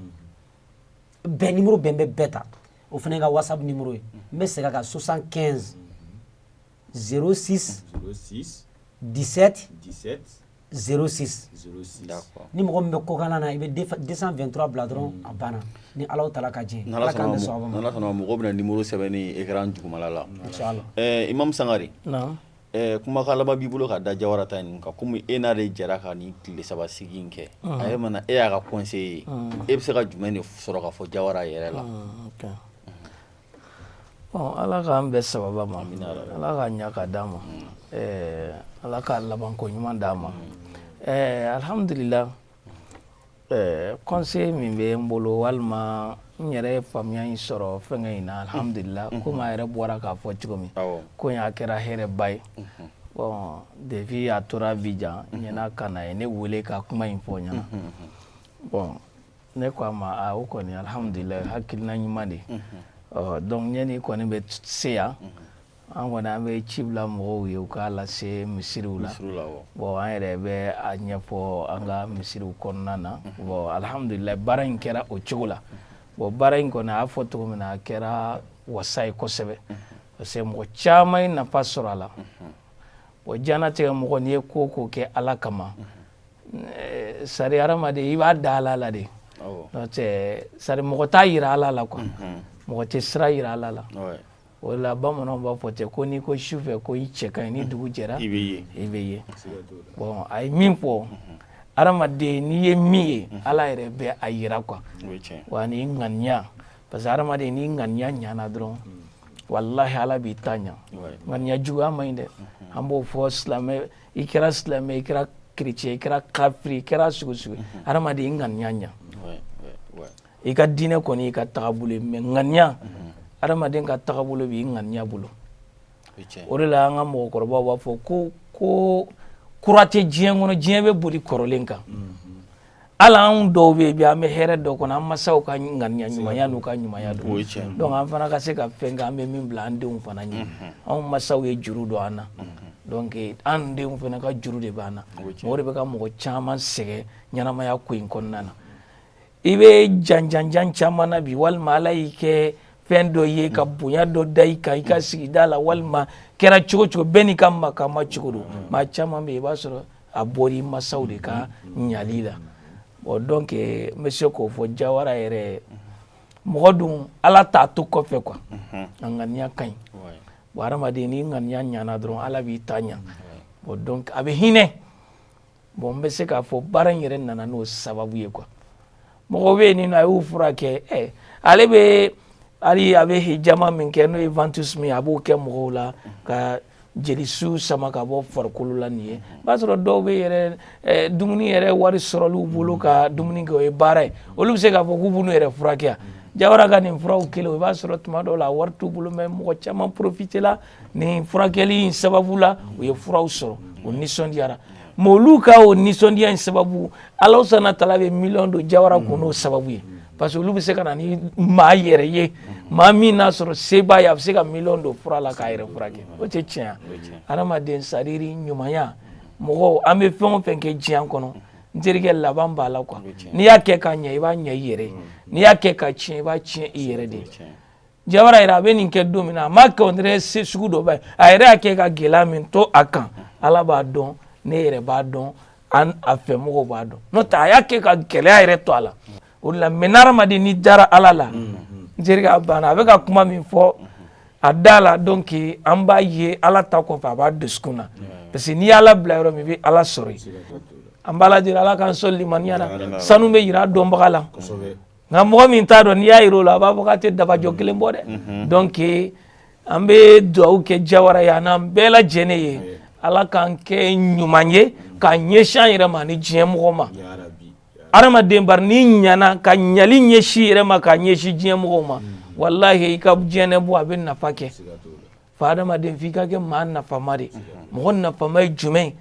Speaker 3: bɛɛ numéro bɛɛ, n bɛ bɛɛ ta. O fana ye n ka WhatsApp numéro ye. N bɛ segin a kan: 75 06
Speaker 2: 06
Speaker 3: 17
Speaker 2: 17
Speaker 3: 06.
Speaker 2: 06.
Speaker 1: D'accord.
Speaker 3: Ni mɔgɔ min bɛ kɔkanna na, i bɛ 223 bila dɔrɔn, a banna. Ni Ala tala ka jɛ,
Speaker 1: N'Ala
Speaker 3: Ala k'an bɛ
Speaker 1: sɔnna
Speaker 3: sɔn
Speaker 1: ma,
Speaker 3: ma.
Speaker 1: n'Ala sɔnna ma, mɔgɔw bɛna numéro sɛbɛnni écran dugumala la.
Speaker 3: Inchallah.
Speaker 1: Imam Sangare.
Speaker 4: Naam.
Speaker 1: Kumakan laban b'i bolo ka da Jawara ta nin kan, komi e n'ale jɛra ka nin tile saba sigi in kɛ. A yɛrɛ mana e y'a ka conseiller ye. E bɛ se ka jumɛn de sɔrɔ ka fɔ Jawara yɛrɛ la?
Speaker 4: Ok. Bon, Ala k'an bɛɛ sababa ma. Ala k'a ɲa ka d'an ma. Ala k'a labanko ɲuman d'an ma. Alhamdulillah. Conseil min bɛ n bolo, walima n yɛrɛ ye faamuya in sɔrɔ fɛnkɛ in na, alhamdulillah, komi a yɛrɛ bɔra k'a fɔ cogo min, ko in a kɛra hɛrɛba ye. Bon, depuis a tora Abidjan ɲɛna ka na ye ne wele ka kuma in fɔ n ɲɛna. Bon, ne ko a ma, a o kɔni, alhamdulillah, hakilina ɲuman de. Ɔ, donc ɲɛni kɔni bɛ se yan, an kɔni an bɛ ci bila mɔgɔw ye u k'a lase misiriw la. Bon, an yɛrɛ bɛ a ɲɛfɔ an ka misiriw kɔnɔna na. Bon, alhamdulillah, baara in kɛra o cogo la. Bon, baara in kɔni, a y'a fɔ cogo min na, a kɛra wasa ye kosɛbɛ, parce que mɔgɔ caman ye nafa sɔrɔ a la. Bon, diɲɛnatigɛ, mɔgɔ n'i ye ko o ko kɛ Ala kama, sari hadamaden i b'a da Ala la de. N'o tɛ, sari mɔgɔ t'a yira Ala la quoi, mɔgɔ tɛ sira yira Ala la. O la bamananw b'a fɔ ten ko n'i ko sufɛ ko i cɛ ka ɲi, ni dugu jɛra
Speaker 1: i bɛ ye.
Speaker 4: I bɛ ye. Bon, a ye min fɔ, hadamaden n'i ye min ye, Ala yɛrɛ bɛ a yira quoi. Wa ni ŋaniya, parce que hadamaden n'i ŋaniya ɲana dɔrɔn, walahi, Ala b'i ta ɲa. Ŋaniya juguya man ɲi dɛ. An b'o fɔ silamɛ, i kɛra silamɛ, i kɛra chrétien, i kɛra kafiri, i kɛra sugu sugu, hadamaden i ŋaniya ɲa. I ka diinɛ kɔni, i ka tagabolo ye, mais ŋaniya, hadamaden ka tagabolo b'i ŋaniya bolo. O de la an ka mɔgɔkɔrɔbaw b'a fɔ ko kura tɛ diɲɛ kɔnɔ, diɲɛ bɛ boli kɔrɔlen kan. Hali anw dɔw bɛ yen bi, an bɛ hɛrɛ dɔ kɔnɔ, an masaw ka ŋaniya ɲumanya n'u ka ɲumanya don. Donc an fana ka se ka fɛn kɛ, an bɛ min bila an denw fana ɲɛ. Anw masaw ye juru don an na, donc an denw fana ka juru de b'an na. O de bɛ ka mɔgɔ caman sɛgɛn ɲɛnamaya ko in kɔnɔna na. I bɛ janjanjan caman na bi, walima Ala y'i kɛ fɛn dɔ ye ka bonya dɔ da i kan i ka sigida la, walima kɛra cogo cogo, bɛɛ n'i ka makama cogo don. Maa caman bɛ yen, i b'a sɔrɔ a bɔra i masaw de ka ɲali la. Bon, donc n bɛ se k'o fɔ Jawara yɛrɛ, mɔgɔ dun Ala t'a to kɔfɛ quoi, a ŋaniya ka ɲi. Bon, hadamaden n'i ŋaniya ɲana dɔrɔn, Ala b'i ta ɲa. Bon, donc a bɛ hinɛ. Bon, n bɛ se k'a fɔ baara in yɛrɛ nana n'o sababu ye quoi. Mɔgɔw bɛ yen nin nɔ, a y'u furakɛ. Ale bɛ hali a bɛ hijama min kɛ, n'o ye ventouse min ye, a b'o kɛ mɔgɔw la ka jelisu sama ka bɔ farikolo la. Nin ye, i b'a sɔrɔ dɔw bɛ yɛrɛ dumuni yɛrɛ wari sɔrɔli bolo ka dumuni kɛ, o ye baara ye. Olu bɛ se k'a fɔ k'u b'u yɛrɛ furakɛ. Jawara ka nin furaw kelen, i b'a sɔrɔ tuma dɔw la a wari t'u bolo, mais mɔgɔ caman profité la nin furakɛli in sababu la, u ye furaw sɔrɔ, u nisɔndiyara. Mais olu ka o nisɔndiya in sababu, Ala sana tala bɛ miliyɔn don Jawara kun n'o sababu ye, parce que olu bɛ se ka na ni maa yɛrɛ ye, maa min n'a sɔrɔ se b'a ye, a bɛ se ka miliyɔn don fura la k'a yɛrɛ furakɛ. O tɛ tiɲɛ. Hadamaden sadiri ɲumanya, mɔgɔw, an bɛ fɛn o fɛn kɛ diɲɛ kɔnɔ, n terikɛ, laban b'a la quoi. N'i y'a kɛ ka ɲɛ, i b'a ɲɛ i yɛrɛ ye. N'i y'a kɛ ka tiɲɛ, i b'a tiɲɛ i yɛrɛ de ye. Jawara yɛrɛ, a bɛ nin kɛ don min na, a m'a kɛ on dirait se sugu dɔ ba ye. A yɛrɛ y'a kɛ ka gɛlɛya min to a kan, Ala b'a dɔn, ne yɛrɛ b'a dɔn, an a fɛ mɔgɔw b'a dɔn. N'o tɛ, a y'a kɛ ka gɛlɛya yɛrɛ to a la. O de la, mais n'adamaden n'i dara Ala la, n terikɛ, a banna. A bɛ ka kuma min fɔ a da la, donc an b'a ye Ala ta kɔfɛ, a b'a dusukun na, parce que n'i y'Ala bila yɔrɔ min, i bɛ Ala sɔrɔ yen. An b'a lajɛ, Ala k'an sɔn limaniya la. Sanu bɛ yira dɔnbaga la, nka mɔgɔ min t'a dɔn, n'i y'a yira o la, a b'a fɔ k'a tɛ dabajɔ kelen bɔ dɛ. Donc an bɛ dugawu kɛ Jawara ye, a n'an bɛɛ lajɛlen ye, Ala k'an kɛ ɲuman ye k'a ɲɛsin an yɛrɛ ma ni diɲɛ mɔgɔ ma. Adamaden, bari n'i ɲana ka ɲali ɲɛsin i yɛrɛ ma k'a ɲɛsin diɲɛ mɔgɔw ma, walahi, i ka diɲɛ bɔ, a bɛ nafa kɛ. Fa adamaden, f'i ka kɛ maa nafama de. Mɔgɔ nafama ye jumɛn ye?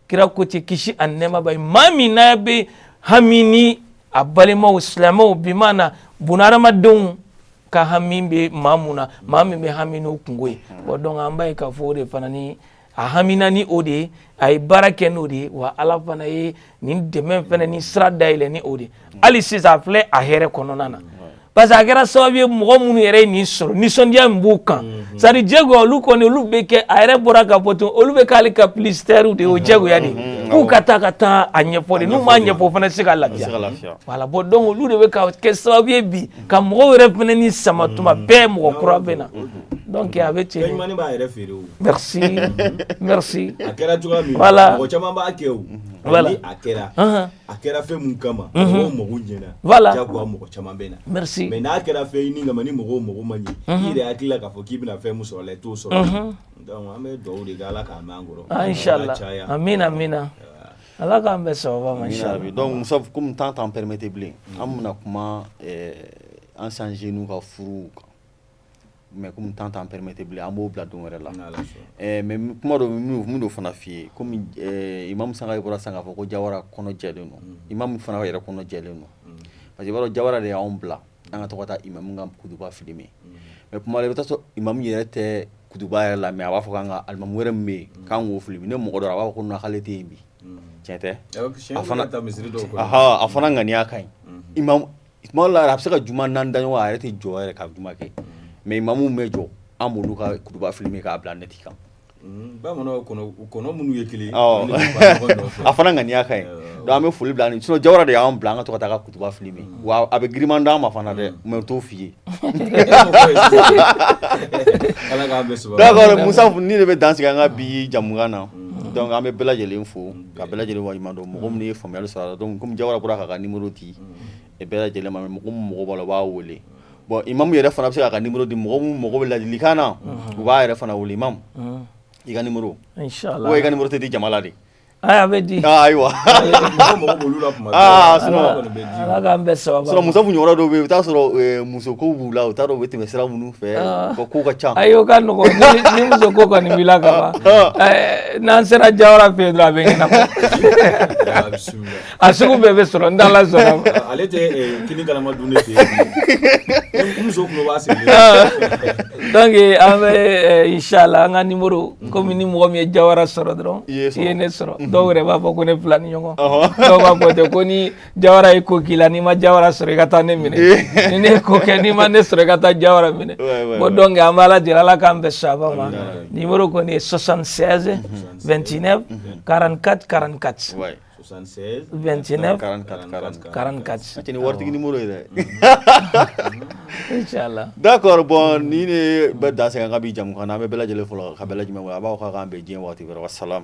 Speaker 4: Kira ko ten, kisi a nɛɛma ba ye, maa min n'a bɛ hami ni a balimaw silamɛw, bi ma na bunahadamadenw ka hami bɛ maa mun na, maa min bɛ hami n'o kungo ye. Bon, donc an b'a ye k'a fɔ o de fana ni a hamina ni o de ye, a ye baara kɛ n'o de ye. Wa Ala fana ye nin dɛmɛ fana ni sira dayɛlɛ ni o de ye. Hali sisan a filɛ a hɛrɛ kɔnɔna na, parce que a kɛra sababu ye, mɔgɔ minnu yɛrɛ ye nin sɔrɔ, nisɔndiya min b'u kan, c'est à dire diyagoya, olu kɔni, olu bɛ kɛ, a yɛrɛ bɔra ka fɔ ten, olu bɛ k'ale ka publicitaire de ye. O diyagoya de ye k'u ka taa a ɲɛfɔ de. N'u m'a ɲɛfɔ, o fana tɛ se ka lafiya. Voilà. Bon, donc olu de bɛ ka kɛ sababu ye bi ka mɔgɔw yɛrɛ fana ni sama tuma bɛɛ, mɔgɔ kura bɛ na. Donc a bɛ ten.
Speaker 2: Fɛn ɲumannin b'a yɛrɛ feere o.
Speaker 4: Merci, merci.
Speaker 2: A kɛra cogoya min,
Speaker 4: voilà,
Speaker 2: mɔgɔ caman b'a kɛ o.
Speaker 4: Voilà.
Speaker 2: Ni a kɛra, a kɛra fɛn mun kama, mɔgɔw mago ɲɛna.
Speaker 4: Voilà.
Speaker 2: Jagoya mɔgɔ caman bɛ na.
Speaker 4: Merci.
Speaker 2: Mais n'a kɛra fɛn ɲini kama, ni mɔgɔw mago ma ɲɛ, i yɛrɛ hakili la k'a fɔ k'i bɛna fɛn mun sɔrɔ a la, i t'o sɔrɔ. Donc an bɛ dugawu de kɛ, Ala k'a mɛn an kɔrɔ.
Speaker 4: Ah, inchallah.
Speaker 2: Caya.
Speaker 4: Amina, amina. Ala k'an bɛn sababa ma inchallah.
Speaker 1: Donc Musa, comme temps t'an permettre bilen, an bɛna kuma anciens jeunes ka furu kan, mais comme temps t'an permettre bilen, an b'o bila don wɛrɛ la. Mais kuma dɔ min dɔ fana f'i ye, comme Imam Sangare bɔra sisan k'a fɔ ko Jawara kɔnɔ jɛlen don, Imam fana yɛrɛ kɔnɔ jɛlen don, parce que i b'a dɔn Jawara de y'anw bila an ka to ka taa imamu ka kutuba filmer. Mais kuma dɔ i bɛ taa sɔrɔ imamu yɛrɛ tɛ kutuba yɛrɛ la, mais a b'a fɔ k'an ka alimamu wɛrɛ min bɛ yen k'an k'o filmer. Ne mɔgɔ dɔ a b'a fɔ ko non, k'ale tɛ yen bi. Tiɲɛ tɛ? A fana ŋaniya ka ɲi. Imam tuma dɔ la a bɛ se ka juma 4 da ɲɔgɔn kan, a yɛrɛ tɛ jɔ yɛrɛ ka juma kɛ, mais imamu bɛ jɔ, an b'olu ka kutuba filmer k'a bila net kan.
Speaker 2: Bamananw kɔnɔ minnu ye kelen.
Speaker 1: A fana ŋaniya ka ɲi. Donc an bɛ foli bila ni, sinon Jawara de y'an bila an ka to ka taa ka kutuba filmer. Wa a bɛ giriman d'an ma fana dɛ, mais o t'o f'i ye. D'accord Musa, ni de bɛ dan sigi an ka bi jamukan na. Donc an bɛ bɛɛ lajɛlen fo ka bɛɛ lajɛlen waleɲuman dɔn, mɔgɔ minnu ye faamuyali sɔrɔ a la. Donc comme Jawara bɔra k'a ka numéro di bɛɛ lajɛlen ma, mɔgɔ min mago b'a la, u b'a wele. Bon, imam yɛrɛ fana bɛ se k'a ka numéro di, mɔgɔ min mago bɛ ladilikan na, u b'a yɛrɛ fana wele. Imam, i ka numéro?
Speaker 4: Inchallah.
Speaker 1: Ou i ka numéro tɛ di jama la de?
Speaker 4: Ayi, a bɛ di.
Speaker 1: Ayiwa.
Speaker 4: Ah, sinon Ala k'an bɛn sababa.
Speaker 1: Sinon Musa ɲɔgɔnna dɔw bɛ yen, i bɛ taa sɔrɔ muso ko b'u la, u t'a dɔn u bɛ tɛmɛ sira minnu fɛ, u ka kow ka ca.
Speaker 4: Ayi, o ka nɔgɔn. Ni muso ko kɔni b'i la ka ban, n'an sera Jawara fɛ yen dɔrɔn, a bɛ ɲɛnabɔ. A sugu bɛɛ bɛ sɔrɔ n t'Ala sɔnna ma.
Speaker 2: Ale tɛ kini kalama dun ne fɛ yen, muso tulo b'a sigilen.
Speaker 4: Donc an bɛ inchallah an ka numéro, komi ni mɔgɔ min ye Jawara sɔrɔ dɔrɔn, i ye ne sɔrɔ. Dɔw yɛrɛ b'a fɔ ko ne fila ni ɲɔgɔn, dɔw b'a fɔ ten ko ni Jawara ye ko k'i la, n'i ma Jawara sɔrɔ, i ka taa ne minɛ, ni ne ye ko kɛ, n'i ma ne sɔrɔ, i ka taa Jawara minɛ. Bon, donc an bɛ Ala deli, Ala k'an bɛn sababa ma. Numéro kɔni ye 76 29 44 44.
Speaker 2: 76
Speaker 4: 29
Speaker 1: 44
Speaker 4: 44.
Speaker 1: Cɛ, ni waritigi numéro ye dɛ.
Speaker 4: Inchallah.
Speaker 1: D'accord, bon, ni ne bɛ dan sigi an ka bi jamukan na. An bɛ bɛɛ lajɛlen fɔlɔ ka bɛɛ lajɛlen, a b'aw ka k'an bɛn diɲɛ waati wɛrɛ. Wassalam.